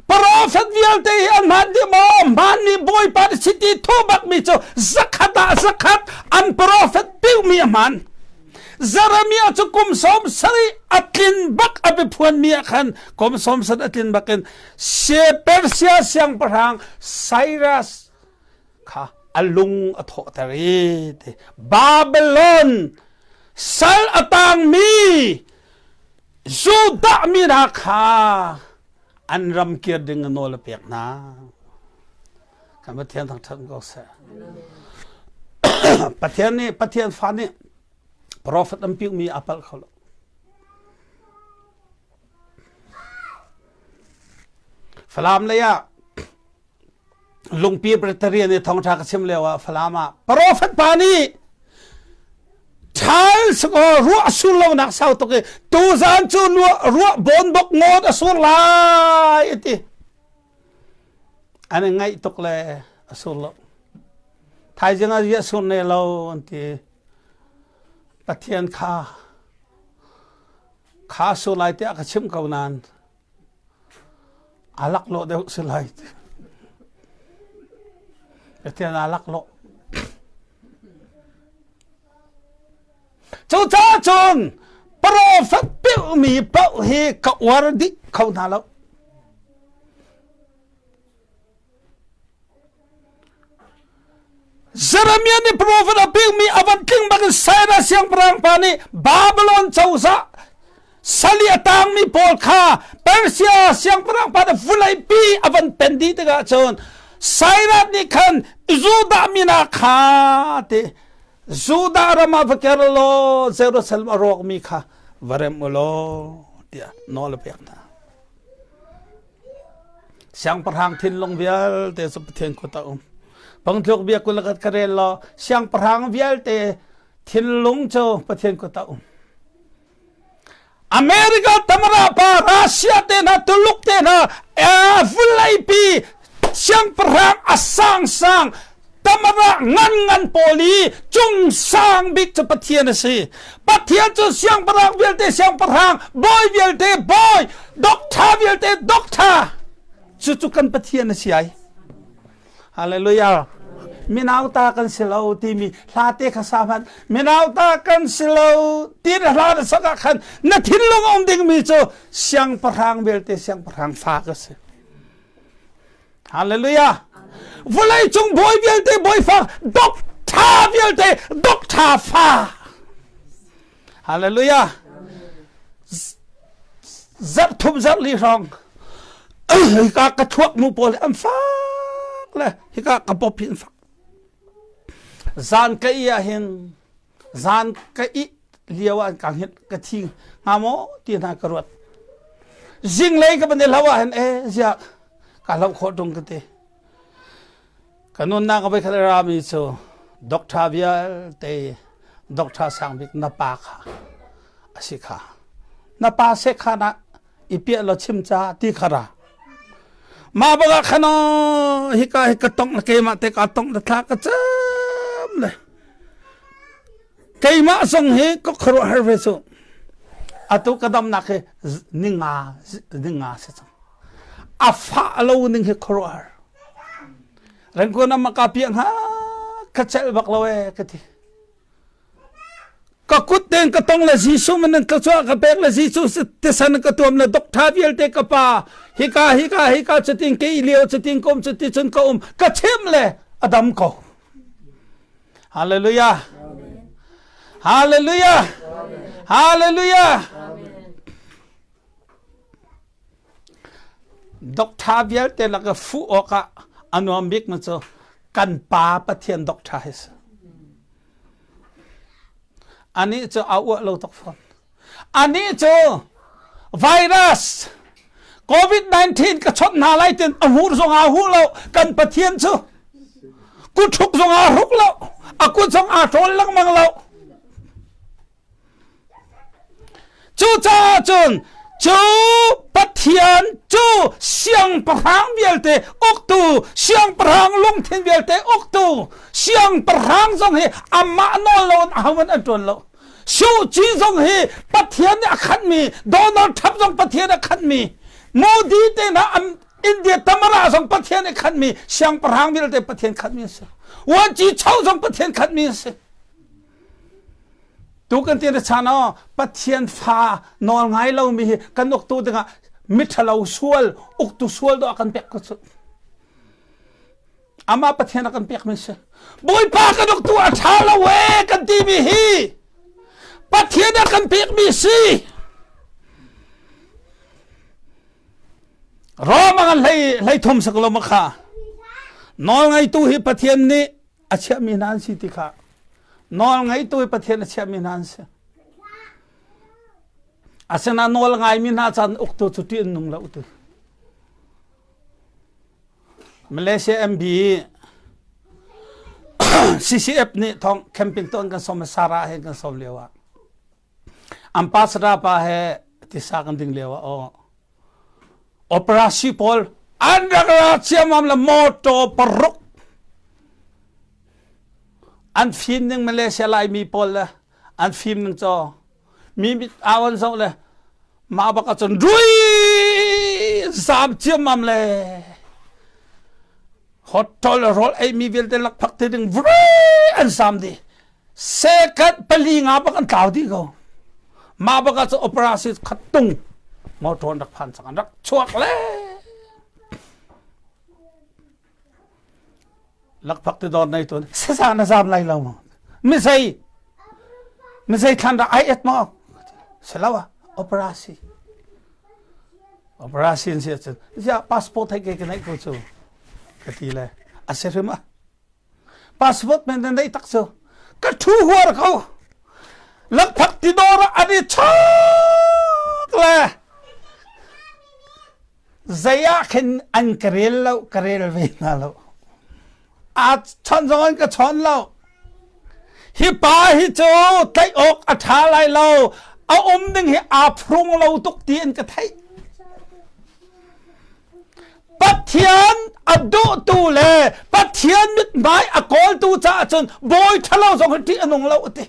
Profet vialte hi an hmaan dih maw? Hmaanmi Bawipa na si ti thu bakmi cu zakhat ah zakhat an profet piumi a hmaan. Jeremiah cu kum sawm sarih a tlin bak a biaphuanmi ah khan kum sawm sarih a tlin bakin Persia siangpahrang Cyrus kha a lung a thawhter i ti Babylon sal a tangmi Judah mi hna kha an ram kir ding a nawl a pek hna. Kan Pathian thangṭhat ko seh. Pathian nih Pathian fa nih. Prophet an piukmi a palh kho lo. Falam lei ah Lungpi Presbyterian i thawngṭha ka chim lio ah Falam ah prophet pa nih ṭhal sakaw ruah sur lonak sau tuk i tuzan cu ruah bawn bok ngawt a sur lai a ti. An i ngaih tuk le a sur lo. Thaizing ah ziah sur ne lo an ti. Pathian kha kha sur lai tiah ka chimh ko nain a laklawh deuh si lai ti. Pathian aa laklawh. Cucaah cun profet piuhmi paoh hi ka uar dih kho hna lo. Jeremiah nih profet a pekmi a van tling bangin Cyrus siangpahrang pa nih Babylon cozah sali a tangmi pawl kha Persia siangpahrang pa nih vawleipi a van pen dih tikah cun Cyrus nih khan Judah min ah kha ti Judah ram ah va ker law Jerusalem a rawkmi kha va rem u law tiah nawl a pek hna. Siangpahrang thinlung vialte cu Pathian kut ah um. Pangtluk bia kul ka rel law siangpahrang vialte thinlung cu Pathian kut ah um. America tamara pa Russia te hna Tuluk te hna vawleipi siangpahrang a sangsang tamara ngan ngan pawl i cung sang bik cu Pathian a si. Pathian cu siangpahrang vialte siangpahrang, bawi vialte bawi, doctor vialte doctor. Cucu kan Pathian a si ai. Hallelujah. Minau ta kan si lo timi hla te kha sa hmanh. Minau ta kan si lo ti na hla na sak ah khan na thinlung um dingmi cu siangpahrang vialte siangpahrang fa ka si. Hallelujah. Vawlei cung bawi vialte bawifa doctor vialte doctor fa. Hallelujah. Zarh thum zarh li hrawng hika ka thuak nu pawl an fak le hika ka pop hi an fak. Zan ka i ah hin zan ka ih lio ah ka hngilh ka thi hnga maw ti hna ka ruat zinglei ka van i hlo ah hin e ziah ka hloh khawh ṭung ka ti ka nunnak a voikhat a rami cu doctor vialte doctor sang bik na pa kha a si kha na pa se kha na i piah law chim ca ti kha ra mah bak ah khan hika hi ka tongh le keimah te ka tongh le thla ka cam le Keimah zong hi ka khuaruahhar ve cu. Atu ka damnak hi ninga ninga si cang. A fah lo ning hi khuaruahhar. Rengkun ah maka piah hnga ka celh bak lo ee ka ti. Ka kut tein ka tong le Jesuh man in thluachuah ka pek le Jesuh tisan ka tuam le doctor vialte ka pa hika hika hika cutin ke i lio cutin ka um cuti cun ka um ka chim le a dam ko. Hallelujah. Hallelujah. Hallelujah. Doctor vialte laka fuh awkah a nuam bik mi cu kan pa Pathian doctor hi si. Anih cu a uah lo tuk fawn. Anih cu virus COVID-19 ka chawnh hna lai tin a hur zong aa huh lo kan Pathian cu kuthruk zong aa hruk lo a kut zong aa ṭawl lengmang lo cucaah cun cu Pathian cu siangpahrang vialte uktu siangpahrang lungthin vialte uktu siangpahrang zong hi amah nawl lo in ahohmanh an ṭuan lo Suu Kyi zong hi Pathian nih a khanhmi Donald Trump zong Pathian a khanhmi Modi te hna India Tamara zong Pathian nih khanhmi siangpahrang vialte Pathian khanhmi an si Wan Chi Chau zong Pathian khanhmi an si tu kan ti na chan oh Pathian fa nawl ngai lomi hi kan uktu dingah miṭhalo sual uktu sual dawh kan pek ko cu Amah Pathian a kan pekmi si. Bawipa kan uktu a ṭha lo ee kan timi hi Pathian a kan pekmi si. Rome ah hlei hlei thum sak lo ma kha. Nawl ngeitu hi Pathian nih a chiahmi hna an si ti kha. Nawl ngeitu hi Pathian a chiahmi hna an si. Asinain nawl ngaimi hna caan uktu cu ṭih an nung lo tu. Malaysia MB CCF nih thong camping tuan kan som Sarah he kan som lio ah an pastor pa he tisa kan ding lio ah aw operasi pawl an rak ra ciamam le motor paruk an fim ning Malaysia Laimi pawl le an fim ning caw mi mit au an zoh le mah bak ahcun rui zam ciammam le hotel le rawl ei mi vialte lakphak te ding vrui an zam dih second pali nga bak an tlau dih ko mah bak ahcun operation khat tung motor an rak phan cang an rak chuak le Lakphak ti dawr nei tun sasa na zam lai lo maw misei misei thlan ra ai et maw selawa operasi operasi si cun ya passport hei ke ka nei ko cu ka ti le a si hrim a passport men na nei tak cu ka thu huar ko lakphak ti dawr ah an i chok le Zei ah khin an ka rel lo, ka rel ve hna lo. A chawnh zong an ka chawn lo. Hi pa hi cu tlaih awk a ṭha lai lo. A um ding hi aa phrung lo tuk ti an ka theih. Pathian a duhtu le Pathian mithmai a kawltu caah cun bawi ṭhalo zong hi ṭih a nung lo a ti.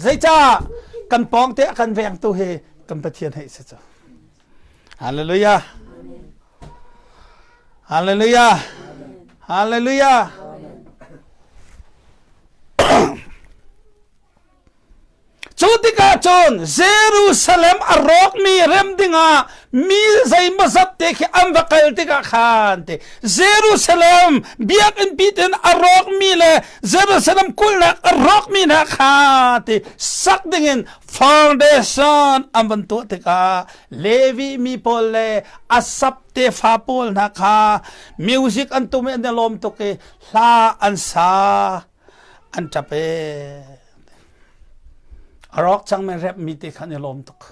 Zeicah kan pawngte a kan vengtu hi kan Pathian hei si cu. Hallelujah. Hallelujah. Hallelujah. Cu tikah cun Jerusalem a rawkmi rem dingah mi zeimawzat te khi an va kal tikah khan te Jerusalem biakinn pi ten a rawkmi le Jerusalem kulhnak a rawkmi hna kha ti sak dingin foundation an van tuah tikah Levi mi pawl le Asap tefa pawl hna kha music an tum i an i lawm tuk i hla an sa an ṭap e a rawk cangmi rep mi te kha an i lawm tuk.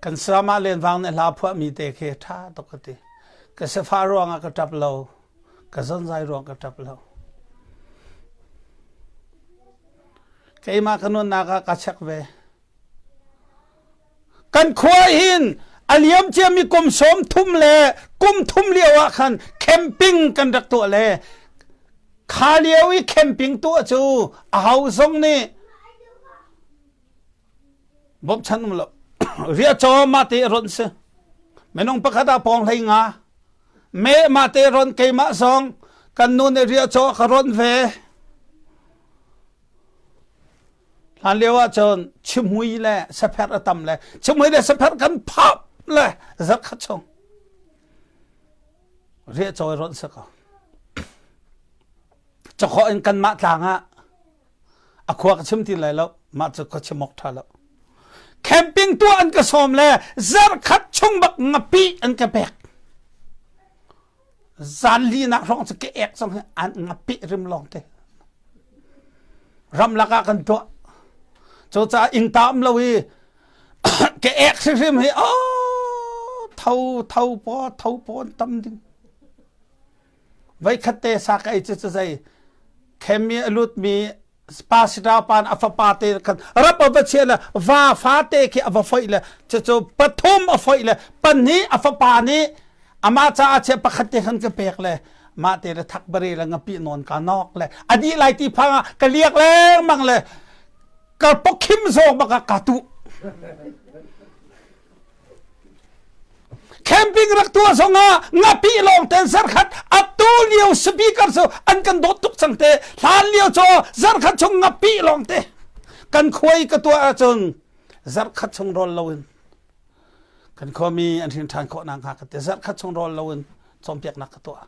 Kan sama lenvang nih hla phuahmi te khi ṭha tuk ka ti. Ka sifah ruangah ka ṭap lo. Ka zonzai ruang ka ṭap lo. Keimah ka nunnak ah ka check ve. Kan khua hin a liam ciami kum sawm thum le kum thum lio ah khan camping kan rak tuah le kha lio i camping tuah cu aho zong nih bawmchan um lo riahcaw mah te ron si minung pakhat ah pawng hlei nga me mah te ron keimah zong kan nu nih riahcaw ka ron ve hlan lio ah cun chimhui le sapher a tam le chimhui le sapher kan phap le zarkhat chung riahcaw ron si ko cakhawh in kanmah tlang ah a khua ka chim ti lai lo mah cu ka chim awk ṭha lo camping tuah an ka sawm le zarkhat chung bak ngapi an ka pek zan li nak hrawng cu ka ek zong hi an ngapi rim lawng te ramlak ah kan tuah cu caah ing ta um lo i ka ek hrimhrim hi oh tho tho paw tho paw an tam ding Voikhat te sa ka ei cu cu zei khemi a lutmi pastor pan a fapa te khan rap a va chia le va fa te khi a va foih le cucu pathum a foih le pahnih a fapa nih amah caah chia pakhat te khan ka pek le mah te le thak bari le ngapi nawn ka nok le a dih lai ti phang ah ka liak lengmang le ka pokhim zawk bak ah ka tuh Camping rak tuah zongah ngapi lawng ten zarkhat atu lio speaker cu an kan dawt tuk cang te hlan lio cu zarkhat chung ngapi lawng te kan khuai ka tuah ahcun zarkhat chung rawl loin kan khuami an hrin ṭhan khawh nak hnga ka ti zarkhat chung rawl loin cawnpiaknak ka tuah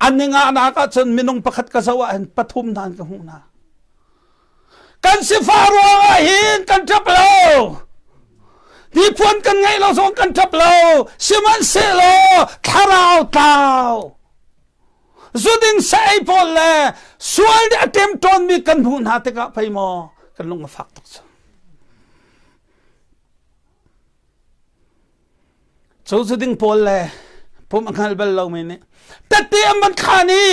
an ni ngahnak ahcun minung pakhat ka zoh ah hin pathum hna an ka hmuh hna Kan sifah ruangah hin kan ṭap lo. Hnipuan kan ngeih lo zong kan ṭap lo. Sihmanhsehlaw thlarau tlau. Zuding sa ei pawl le Sual nih a ṭemṭawnmi kan hmuh hna tikah pei maw kan lung a fak tuk cu. Cu cu ding pawl le pum a hngal bal lomi nih tette an van khan i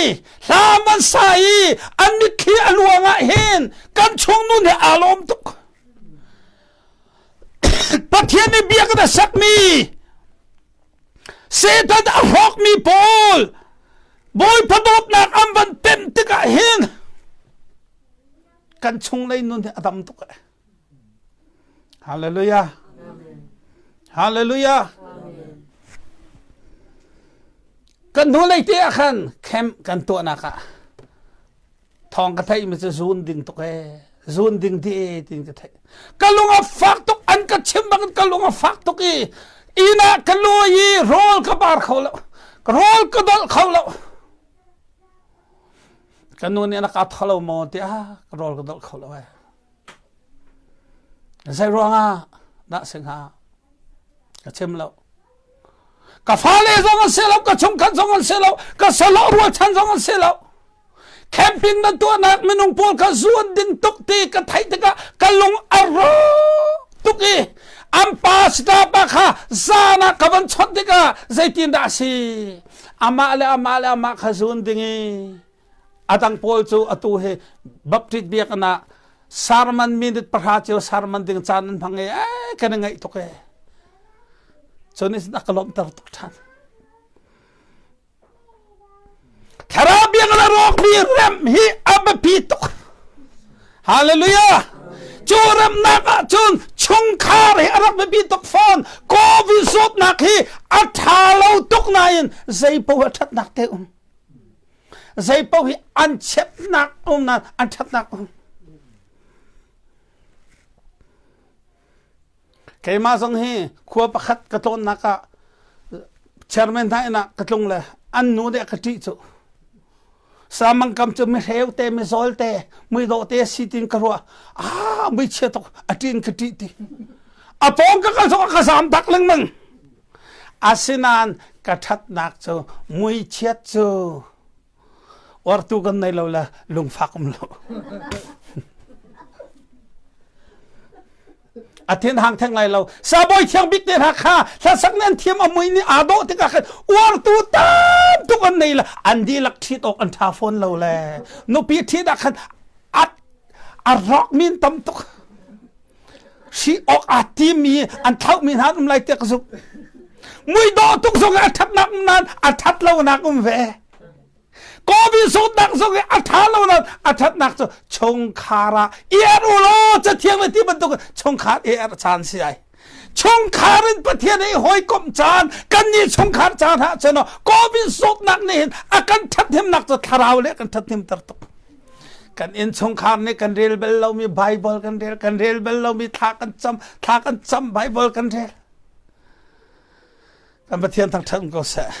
hla an van sa i an mitthli a luang ah hin kan chung nun he aa lawm tuk. Pathian nih biakinn a sakmi Satan a hrawkmi pawl Bawipa dawtnak an van pemh tikah hin kan chunglei nun hi a dam tuk eh. Hallelujah. Hallelujah. Kan hnulei te ah khan camp kan tuahnak ah thawng ka theih mi cu zun ding tuk ee zun ding ti ee tin ka theih ka lung a fak tuk an ka chim bang ka lung a fak tuk i inn ah ka lawi i rawl ka bar kho lo rawl ka dolh kho lo ka nu nih na ka tho lo maw ti ah ka rawl ka dolh kho lo ee zei ruangah dah si hnga ka chim lo ka fale zong an si lo ka chungkhat zong an si lo ka salo rualchan zong an si lo camping na tuahnak minung pawl kha zuan ding tuk ti ka theih tikah ka lung a rawk tuk i an pastor pa kha zan ah ka van chawnh tikah zeitin dah a si amah le amah le amah kha zun ding i a dang pawl cu atu hi Baptist biakinn ah sermon minute pahra cio sermon ding caan an hmang i eh kan i ngaih tuk e cun a ka lawmhter tuk ṭhan thlarau biakinn a rawkmi rem hi a biapi tuk hallelujah cu remnak ah cun chungkhar hi a rak biapi tuk fawn covid zawtnak hi a ṭha lo tuk nain zei paoh a ṭhatnak te um zei paoh hi an chiatnak um nain an ṭhatnak um keimah zong hi khua pakhat ka tlawnnak ah chairman hna inn ah ka tlung le an nu nih a ka ṭih cu samang kam cu mi hreu te mi zawl te muidawh te si tin ka ruah ah mui chia tuk a ṭin ka ṭih ti a pawng ka kal zong a ka zam tak lengmang Asinain ka ṭhatnak cu muichiat cu uartu kan nei lo le lungfak um lo. A thin hang theng lai lo. Sabawi thiang bik te hna kha hlasak nan thiam a mui nih aa dawh tikah khan uartu tam tuk an nei le an dihlak ṭhit awk an ṭha fawn lo le nupi ṭhit ah khan a a rawk min tam tuk. Si awk aa timmi an thlauhmi hna an um lai tiah ka zumh. Muidawh tuk zong a ṭhatnak um nain a ṭhat lonak um ve. Covid zawtnak zong i a ṭha lo nain a ṭhatnak cu chungkhar ah i er u law cathiang le ti bantuk chungkhar i er caan si ai. Chungkhar in Pathian i hawikomh caan kannih chungkhar caan ah cun Covid zawtnak nih hin a kan ṭhathnemnak cu thlarau le kan ṭhathnemter tuk. Kan innchungkhar nih kan rel bal lomi Bible kan rel, kan rel bal lomi thla kan cam, thla kan cam Bible kan rel. Kan Pathian thangṭhat ko seh.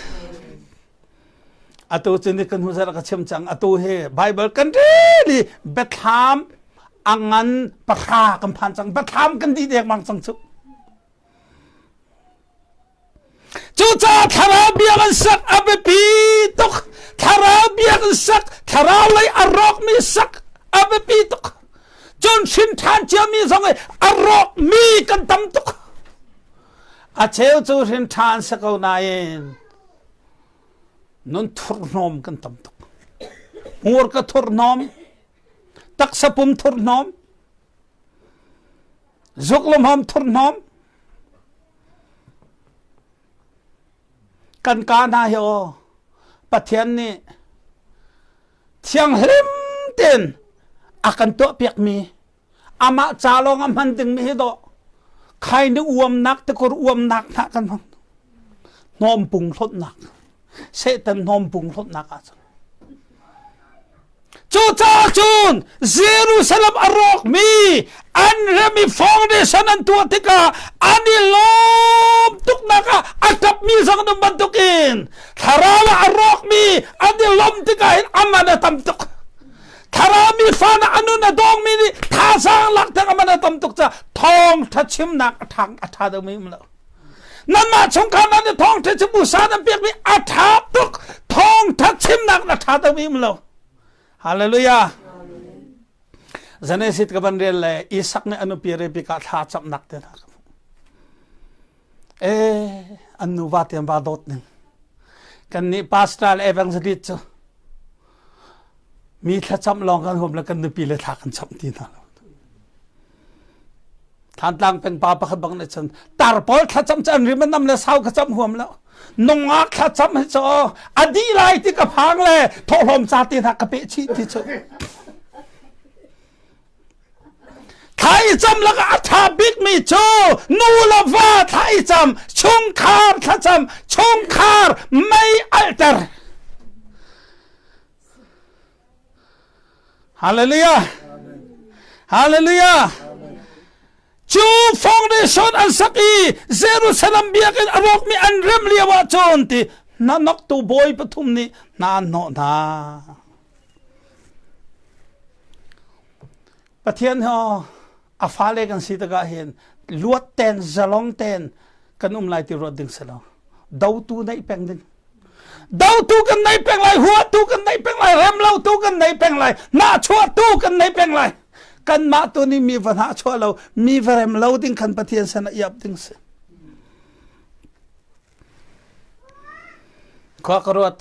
Atu cu ni kan hnu ka chim cang. Atu hi Bible kan rel i biathlam a ngan pahra kan phan cang. Biathlam kan dih dengmang cang cu. Cucaah thlarau bia kan sak a biapi tuk. Thlarau bia kan sak, thlarau lei a rawkmi sak a biapi tuk. Cun hrin ṭhan ciami zong i a rawkmi kan tam tuk. A cheu cu hrin ṭhan si ko nain nun thurhnawm kan tam tuk. Hmur ka thurhnawm, taksa pum thurhnawm, zuk le hmawm thurhnawm, Kan kaa hna hi aw Pathian nih thianghlim tein a kan tuahpiakmi amah ca lawng a hman dingmi hi dawh khai ni uamnak tikur uamnak hna kan hmang hnawmpung hlawtnak Satan hnawmpung hlawtnak ah cun Cucaah cun Jerusalem a rawkmi an rem i foundation an tuah tikah an i lawm tuknak ah a ṭapmi zong an um bantukin thlarau ah a rawkmi an i lawm tikah hin a man a tam tuk. Thlarau mi fa na a nun a dawngmi nih thazaang lak theng a man a tam tuk caah thawngṭha chimnak a ṭhang a ṭha deuhmi um lo. Nanmah chungkhar nan i thawngṭha chim usa nan pekmi a ṭha tuk thawngṭha chimnak na ṭha deuhmi um lo. Hallelujah. Genesis ka van rel le Isak nih a nupi Rebekah thla camnak te hna ka hmuh. Eh, an nuva te an va dawt ning. Kan nih pastor le evangelist cu mi thlacam lawng kan huam le kan nupi le thla kan cham ti hna lo. Thantlang peng pa pakhat bang nih cun tar pawl thlacam cu an rim an nam le sau ka cam huam lo. Nungak thlacam hi cu a dih lai ti ka phang le thawhlawm ca te hna ka peh chih ti cu. Thla i cam lakah a ṭha bikmi cu nu le va thla i cam, chungkhar thlacam, chungkhar mei alhter. Hallelujah. Hallelujah. Cu foundation an sak i Jerusalem biakinn a rawkmi an rem lio ah cun ti hnanoktu bawi pathum nih hna an hnawh hna. Pathian hi a fale kan si tikah hin luat ten zalong ten kan um lai ti ruat ding si lo. Dotu neih peng ding. Dotu kan nei peng lai, huatu kan nei peng lai, remlotu kan nei peng lai, nahchuahtu kan nei peng lai. Kanmah tu nih mi va nahchuah lo, mi va rem lo ding khan Pathian sin ah iap ding si. Khua ka ruat.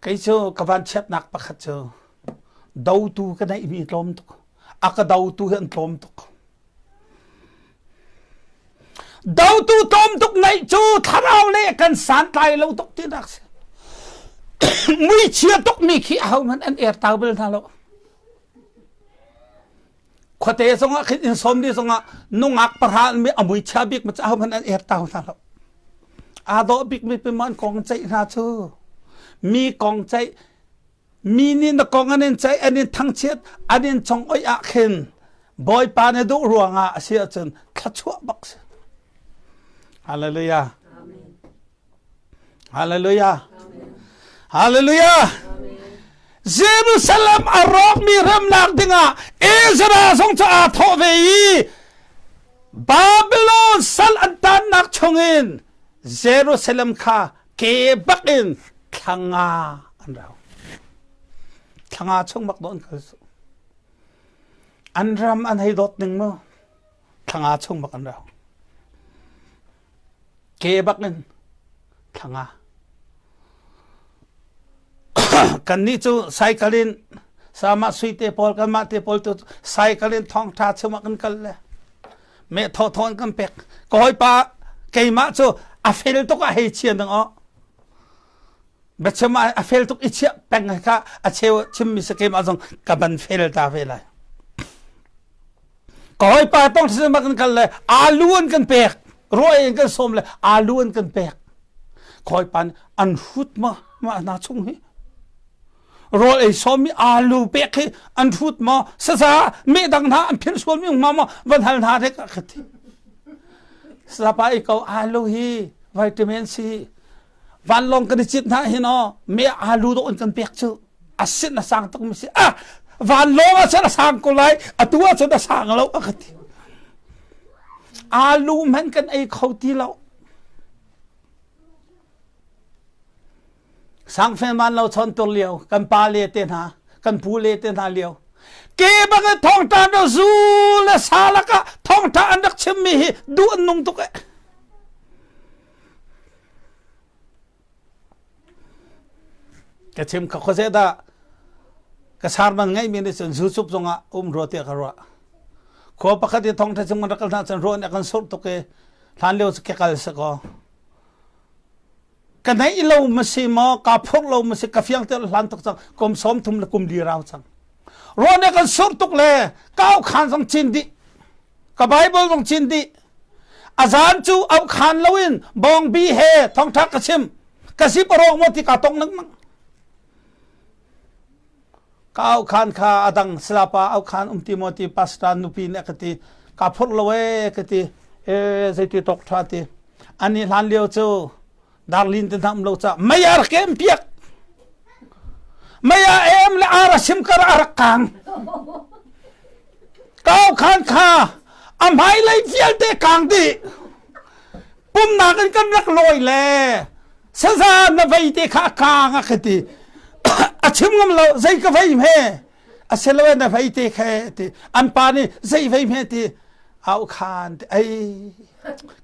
Kei cu ka vanchiatnak pakhat cu dotu ka neihmi tlawm tuk. A ka dotu hi an tlawm tuk. Dotu tlawm tuk neih cu thlarau le kan santlai lo tuk tinak si. Muichia tuk mi khi ahohmanh an ertau bal hna lo. Khuate zongah khin inn sawm li zongah nungak pahra mi a mui chia bik ma cu ahohmanh an ertau hna lo. Aa dawh bik mi pin an kong ceih hna cu mi kong ceih mi nih na kong an in ceih an in thangchiat an in chong oi ah khin Bawipa na duh ruangah a si ahcun thluachuah bak si. Hallelujah. Hallelujah. Hallelujah. Jerusalem a rawkmi remnak dingah Ezra zong cu aa thawh ve i Babylon sal an tannak chungin Jerusalem kha ke bak in thlanga an rau. Thlanga chung bak dawh an kal su. An ram an hei dawt ning mu. Thlanga chung bak an rau. Ke bak in thlanga. Kannih cu cycle in sama sui te pawl kanmah te pawl tu cycle in thawngtha chungah kan kal le meh thaw thaw in kan pek. Ka hawipa keimah cu a fel tuk ah hei chia ding aw. Biachim ah a fel tuk i chiah peng kha a cheu chimmi si keimah zong ka ban fel ta ve lai. Ka hawipa tong thisen kan kal le alu an kan pek ruai in kan sawm le alu an kan pek. Ka hawipa nih an hrut ma mah hna chung hi rawl ei sawm mi alu pek hi an hrut maw saza meh dang hna an philh sual mi ma maw van hal hna dek ka ti sapa i ko alu hi vitamin C vanlawng kan i cit hna hin aw me alu dawh in kan pek cu a sin a sang tuk mi si ah vanlawng ah cun a sang ko lai atu ah cun a sang lo a ka ti alu hmanh kan ei kho ti lo sangfen man lo chon tur lio kan pa le te hna kan pu le te hna lio ke bang in thongta na zu le sa lakah thongtha an rak chim mi hi duh an nung tuk e Ka chim kha khuazei dah ka sarman ngeihmi nih cun zucup zongah um rua tiah ka ruah. Khua pakhat i thawngṭha chung kan rak kal hna cun ruah nih a kan surh tuk i hlan lio cu kekal si kaw. Ka neih lo ma si maw, kaa phurh lo ma si, ka fiang te hlan tuk cang, kum sawm thum le kum li rau cang. Ruah nih a kan surh tuk le ka aukhan zong cin dih. Ka Bible zong cin dih. A zan cu aukhan loin bawngbi he thawngṭha ka chim. Ka sip a rawk maw ti kaa tong lengmang. Ka aukhan kha a dang salapa aukhan um ti maw ti pastor nupi nih a ka ti. Kaa phurh lo ee ka ti. Ee zeiti tawk ṭha ti. Ani hlan lio cu darlin te hna um lo ca mei a rak em piak. Mei a em le ar a sim kar a rak kang. Kau khan kha a hmailei vialte kang dih. Pumnak in kan rak lawi le saza na vei te kha a kang a ka ti. A chim ngam lo zei ka vei hme a si lo na vei te khe ti an pa nih zei vei hme ti au khan ti ei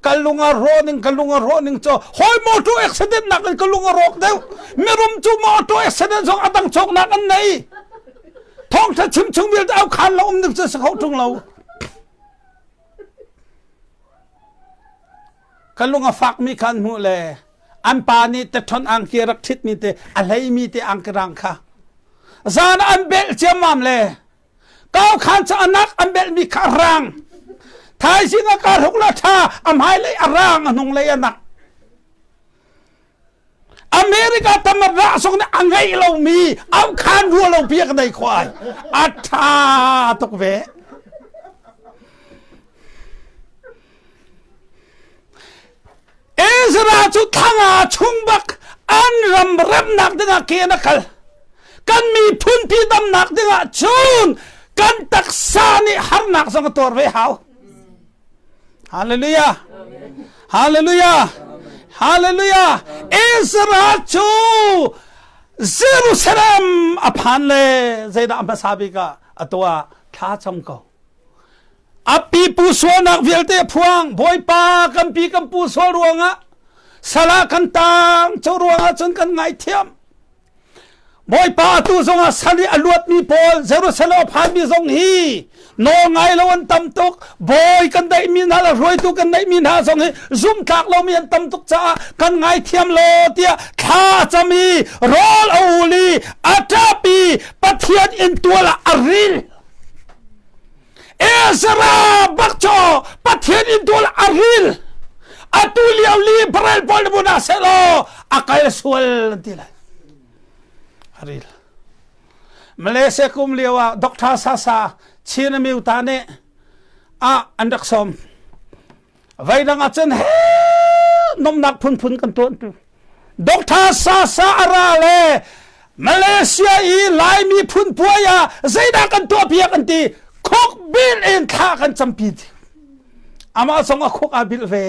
ka lung a rawh ning ka lung a rawh ning cho hoi motor accident nak in ka lung a rawk deuh mirum cu motor accident zong a dang chok nak an nei thong tha chim chung vialte au khan lo um ning cu si kho tung lo Ka lung a fakmi kha an hmuh le an pa nih tetthon angki a rak ṭhitmi te a hleimi te angki rang kha zan ah an belh ciammam le kau khan cu anak an belhmi kha a rang thaizing a kar huk la ṭha a hmailei a rang a hnunglei a nak America tam a rah song nih a ngeih lomi au khan rua lo pi ka nei khawh ai a ṭha tuk ve Ezra cu thanga chung bak an ram remnak dingah ke na kal kan miphun pi damnak dingah cun kan taksa nih harnak zong a tuar ve hau Hallelujah Hallelujah Hallelujah Ezra cu Jerusalem a phan le zeidah a hmasa bik ah a tuah thla cam ko A pipu sualnak vialte a phuang. Bawipa kan pi kan pu sual ruangah salah kan tang cu ruangah cun kan ngaithiam. Bawipa atu zongah sal i a luatmi pawl Jerusalem a phanmi zong hi nawl ngai lo an tam tuk. Bawi kan daihmi hna le hruaitu kan neihmi hna zong hi zumhtlak lomi an tam tuk caah kan ngaithiam lo tiah thla a cam i rawl a ul i a ṭap i Pathian inntual ah a ril. Ezra bak cu Pathian in tual a ril atu lio li barel pawl na buna seh law a kal sual an ti lai a ril Malaysia kum lio ah Dr. Sasa Chin amiu ta nih ah an rak sawm Voidang ahcun he nomnak phunphun kan tuan tu. Doctor Sasa ara le Malaysia i Laimi phun puai ah zeidah kan tuah piak an ti khuk bil in thla kan campi ti. Amah zong a khuk aa bil ve.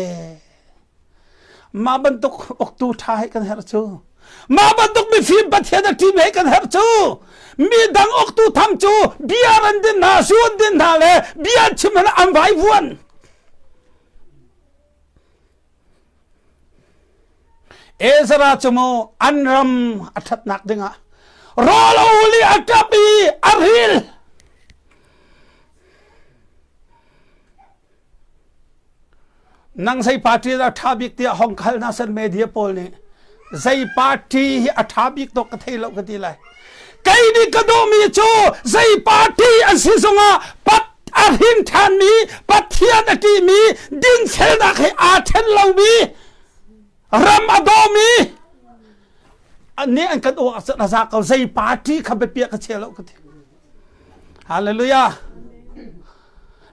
Mah bantuk uktu ṭha he kan herh cu. Mah bantuk mifim Pathian a ṭim he kan herh cu. Mi dang uktu tham cu bia an din hna, zu an din hna le bia an chim hna an vaivuan. Ezra cu mu an ram a ṭhatnak dingah rawl a ul i a ṭap i a ril. Nang zei party dah ṭha bik tiah hong khal hna san media pawl nih zei party hi a ṭha bik dawk ka thei lo ka ti lai. Kei nih ka duhmi cu zei party an si zongah pat a hrin ṭhanmi Pathian a ṭihmi dinfelnak he aa ṭhen lomi ram a dawmi nih an kan uah a za ko zei party kha biapia ka chia lo ka ti. Hallelujah.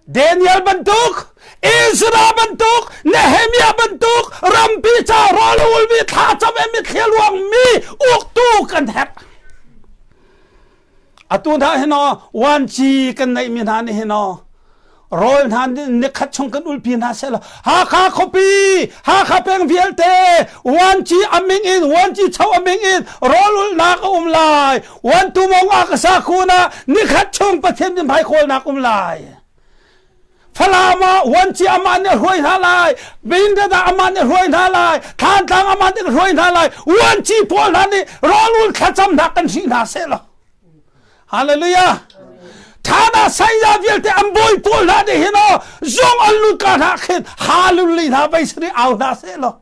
Daniel bantuk, Ezra bantuk, Nehemiah bantuk, rampi ca rawl ulmi thla cam e mitthli luangmi uktu kan herh. Atu hna hin aw wanci kan neihmi hna nih hin aw rawl hna nikhat chung kan ulpi hna seh law Hakha khuapi Hakha peng vialte wanci aming in wanci cho aming in rawl ulnak a um lai wantu mong a ka sa khun ah nikhat chung Pathian min hmai khawlnak um lai Falam ah wanci amah nih hruai hna lai Bindada amah nih hruai hna lai Thantlang amah nih hruai hna lai wanci pawl hna nih rawl ul thlacamnak kan hrih hna seh law Hallelujah. Thana saya vialte an bawi pawl hna nih hin aw zung an lut ka hna khin hallelujah hna vai sari au hna seh law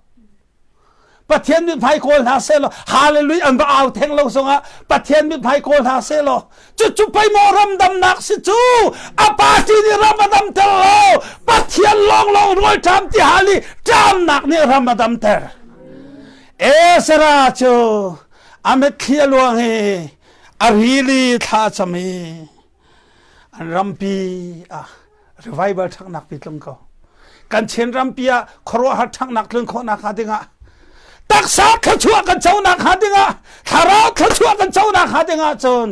Pathian mithmai kawl hna seh law hallelujah an va au theng lo zongah Pathian mithmai kawl hna seh law cucu pei maw ram damnak si cu a party nih ram a damter lo Pathian lawnglawng rawl ṭam ti hal i ṭamnak nih ram a damter Ezra cu a mitthli a luang i a rili thla a cam i an rampi ah revival ṭhangnak pi tlung ko kan Chin rampi ah khuaruahhar ṭhangnak tlun khawhnak hnga dingah taksa thluachuah kan conak hnga dingah thlarau thluachuah kan conak hnga dingah cun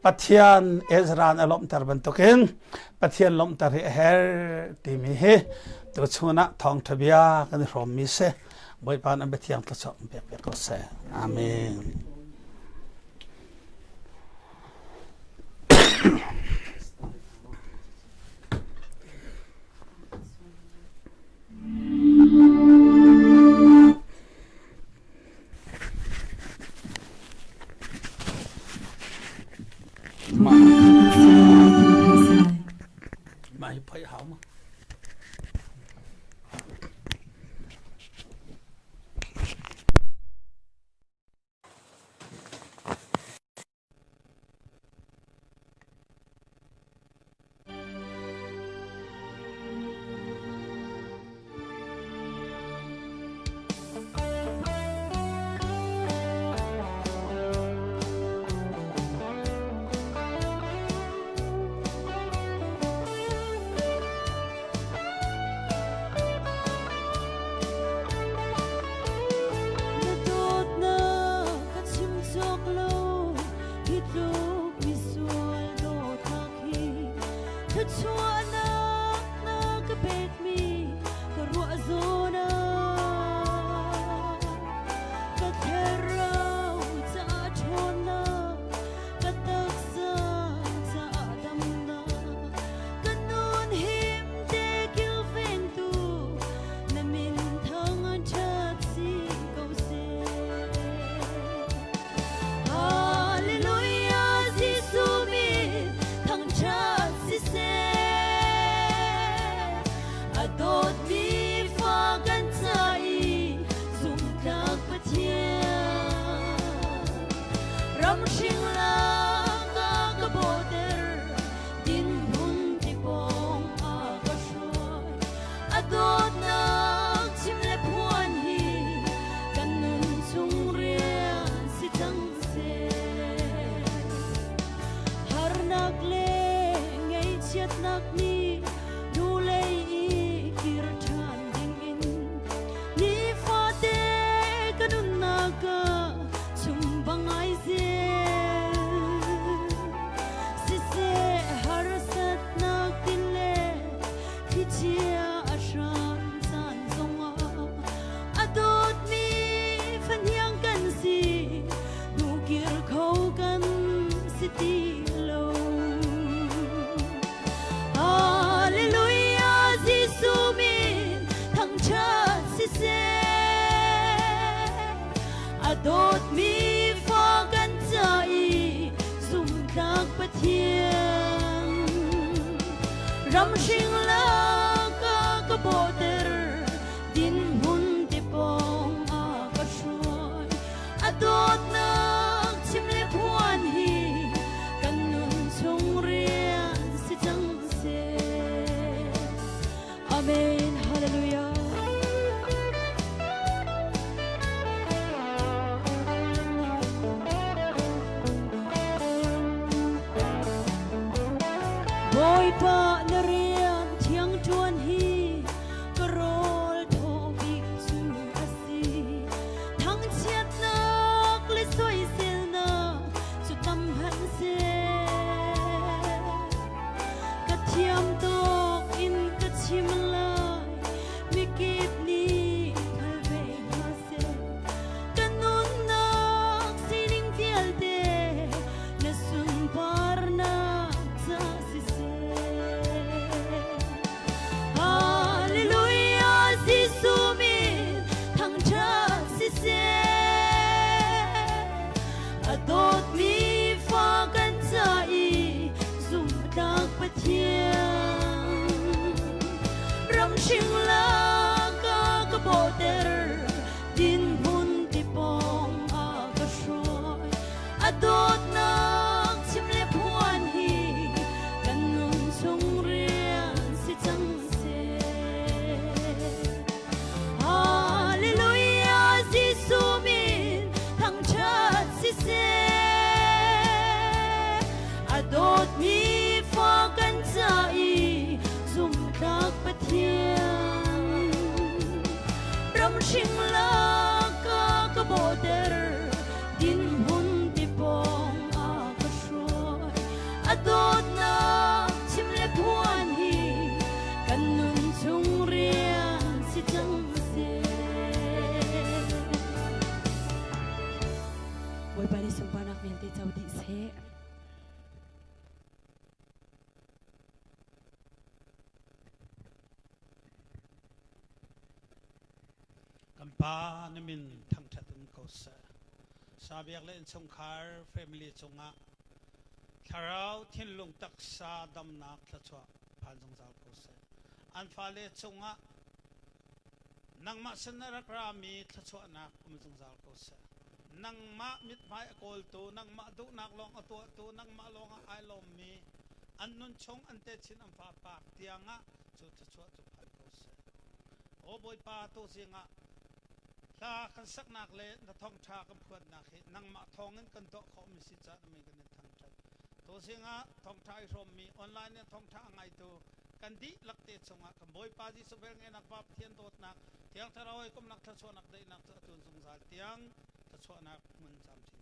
Pathian Ezra a lawmhter bantukin Pathian lawmhter hi a herh timi hi tuchun ah thawngṭha bia kan i hrawmmi si Bawipa an biathiang thluachuah pek pek ko seh. Amen. Mah mah hi phoih hau ma? Na dawtnak ka chim cawk lo hi tluk misual dawtnak hi thluachuahnak na ka pekmi ka ruah zawn ah ka thlarau caah ṭhawnnak ka taksa caah damnak ka nun him te kilvengtu na min thang ṭhat si ko seh. Hallelujah, Jesuh min thangṭhat siseh. A dawtmi fa kan ca i zumhtlak Pathian. Ramhring lak ah ka bawhter, dinhmun ti pawng ah ka hruai. A dawtnak chim le phuan hi kan nun chung rian si cang seh. Harnak le ngaihchiatnak nih hnulei i kir ṭhan dingin nifate ka nunnak ah chum bang ai zel. Siseh harsatnak tin le thlichia a hran caan zongah a dawtmi fahniang kan si hnukir kho kan si ti lo. Hallelujah, Jesuh min thangṭhat siseh. A dawtmi fa kan ca i zumhtlak Pathian. Ramhring lak ah ka bawhter, dinhmun te pawng ah ka hruai. A dawtnak chim le phuan hi kan nun chung rian si cang seh. Amen. Hallelujah. Bawipa na rian thiang ṭuan hi ka rawl thaw bik cu a si. Thangchiatnak le soiselnak cu tam hmanh seh. Ka thiam tawk in ka chim lai, mikip nih hngal ve hna seh. Ka nunnak sining vialte na sunparnak ca siseh. Hallelujah, Jesuh min thangṭhat siseh. A dawtmi fa kan ca i zumhtlak Pathian. Ramhring lak ah ka bawhter, dinhmun ti pawng ah ka hruai. A dawtnak chim le phuan hi kan nun chung rian si cang seh. Hallelujah, Jesuh min thangṭhat siseh. A dawtmi fa kan ca i zumhtlak Pathian. Ramhring lak ah ka bawhter, dinhmun ti pawng ah ka hruai. A dawtnak chim le phuan hi kan nun chung rian si cang seh. Bawipa nih sunparnak vialte co dih seh. Kan pa na min thangṭhat in ko seh. Sabiak le innchungkhar family cungah. Thlarau thinlung taksa damnak thluachuah phan zungzal ko seh. An fale cungah nangmah sin a rak rami thluachuahnak um zungzal ko seh. Nangmah mithmai a kawltu, nangmah duhnak lawng a tuahtu, nangmah lawng ah ai lawmmi, an nun chung an techin an fa pak tiangah cu thluachuah cu phan ko seh. Aw Bawipa, tuzing ah hla kan saknak le na thawngṭha kan phuannak hi nangmah thawngin kan tuah khawhmi si caah na min kan in thangṭhat. Tuzing ah thawngṭha i hrawmmi online in thawngṭha a ngaitu kan dihlak te chungah kan Bawipa Jesuh velngeihnak Pa Pathian dawtnak Thiang Thlarau hawikomhnak thluachuahnak daihnak cu a tun zungzal tiang thluachuahnak hmun camcin.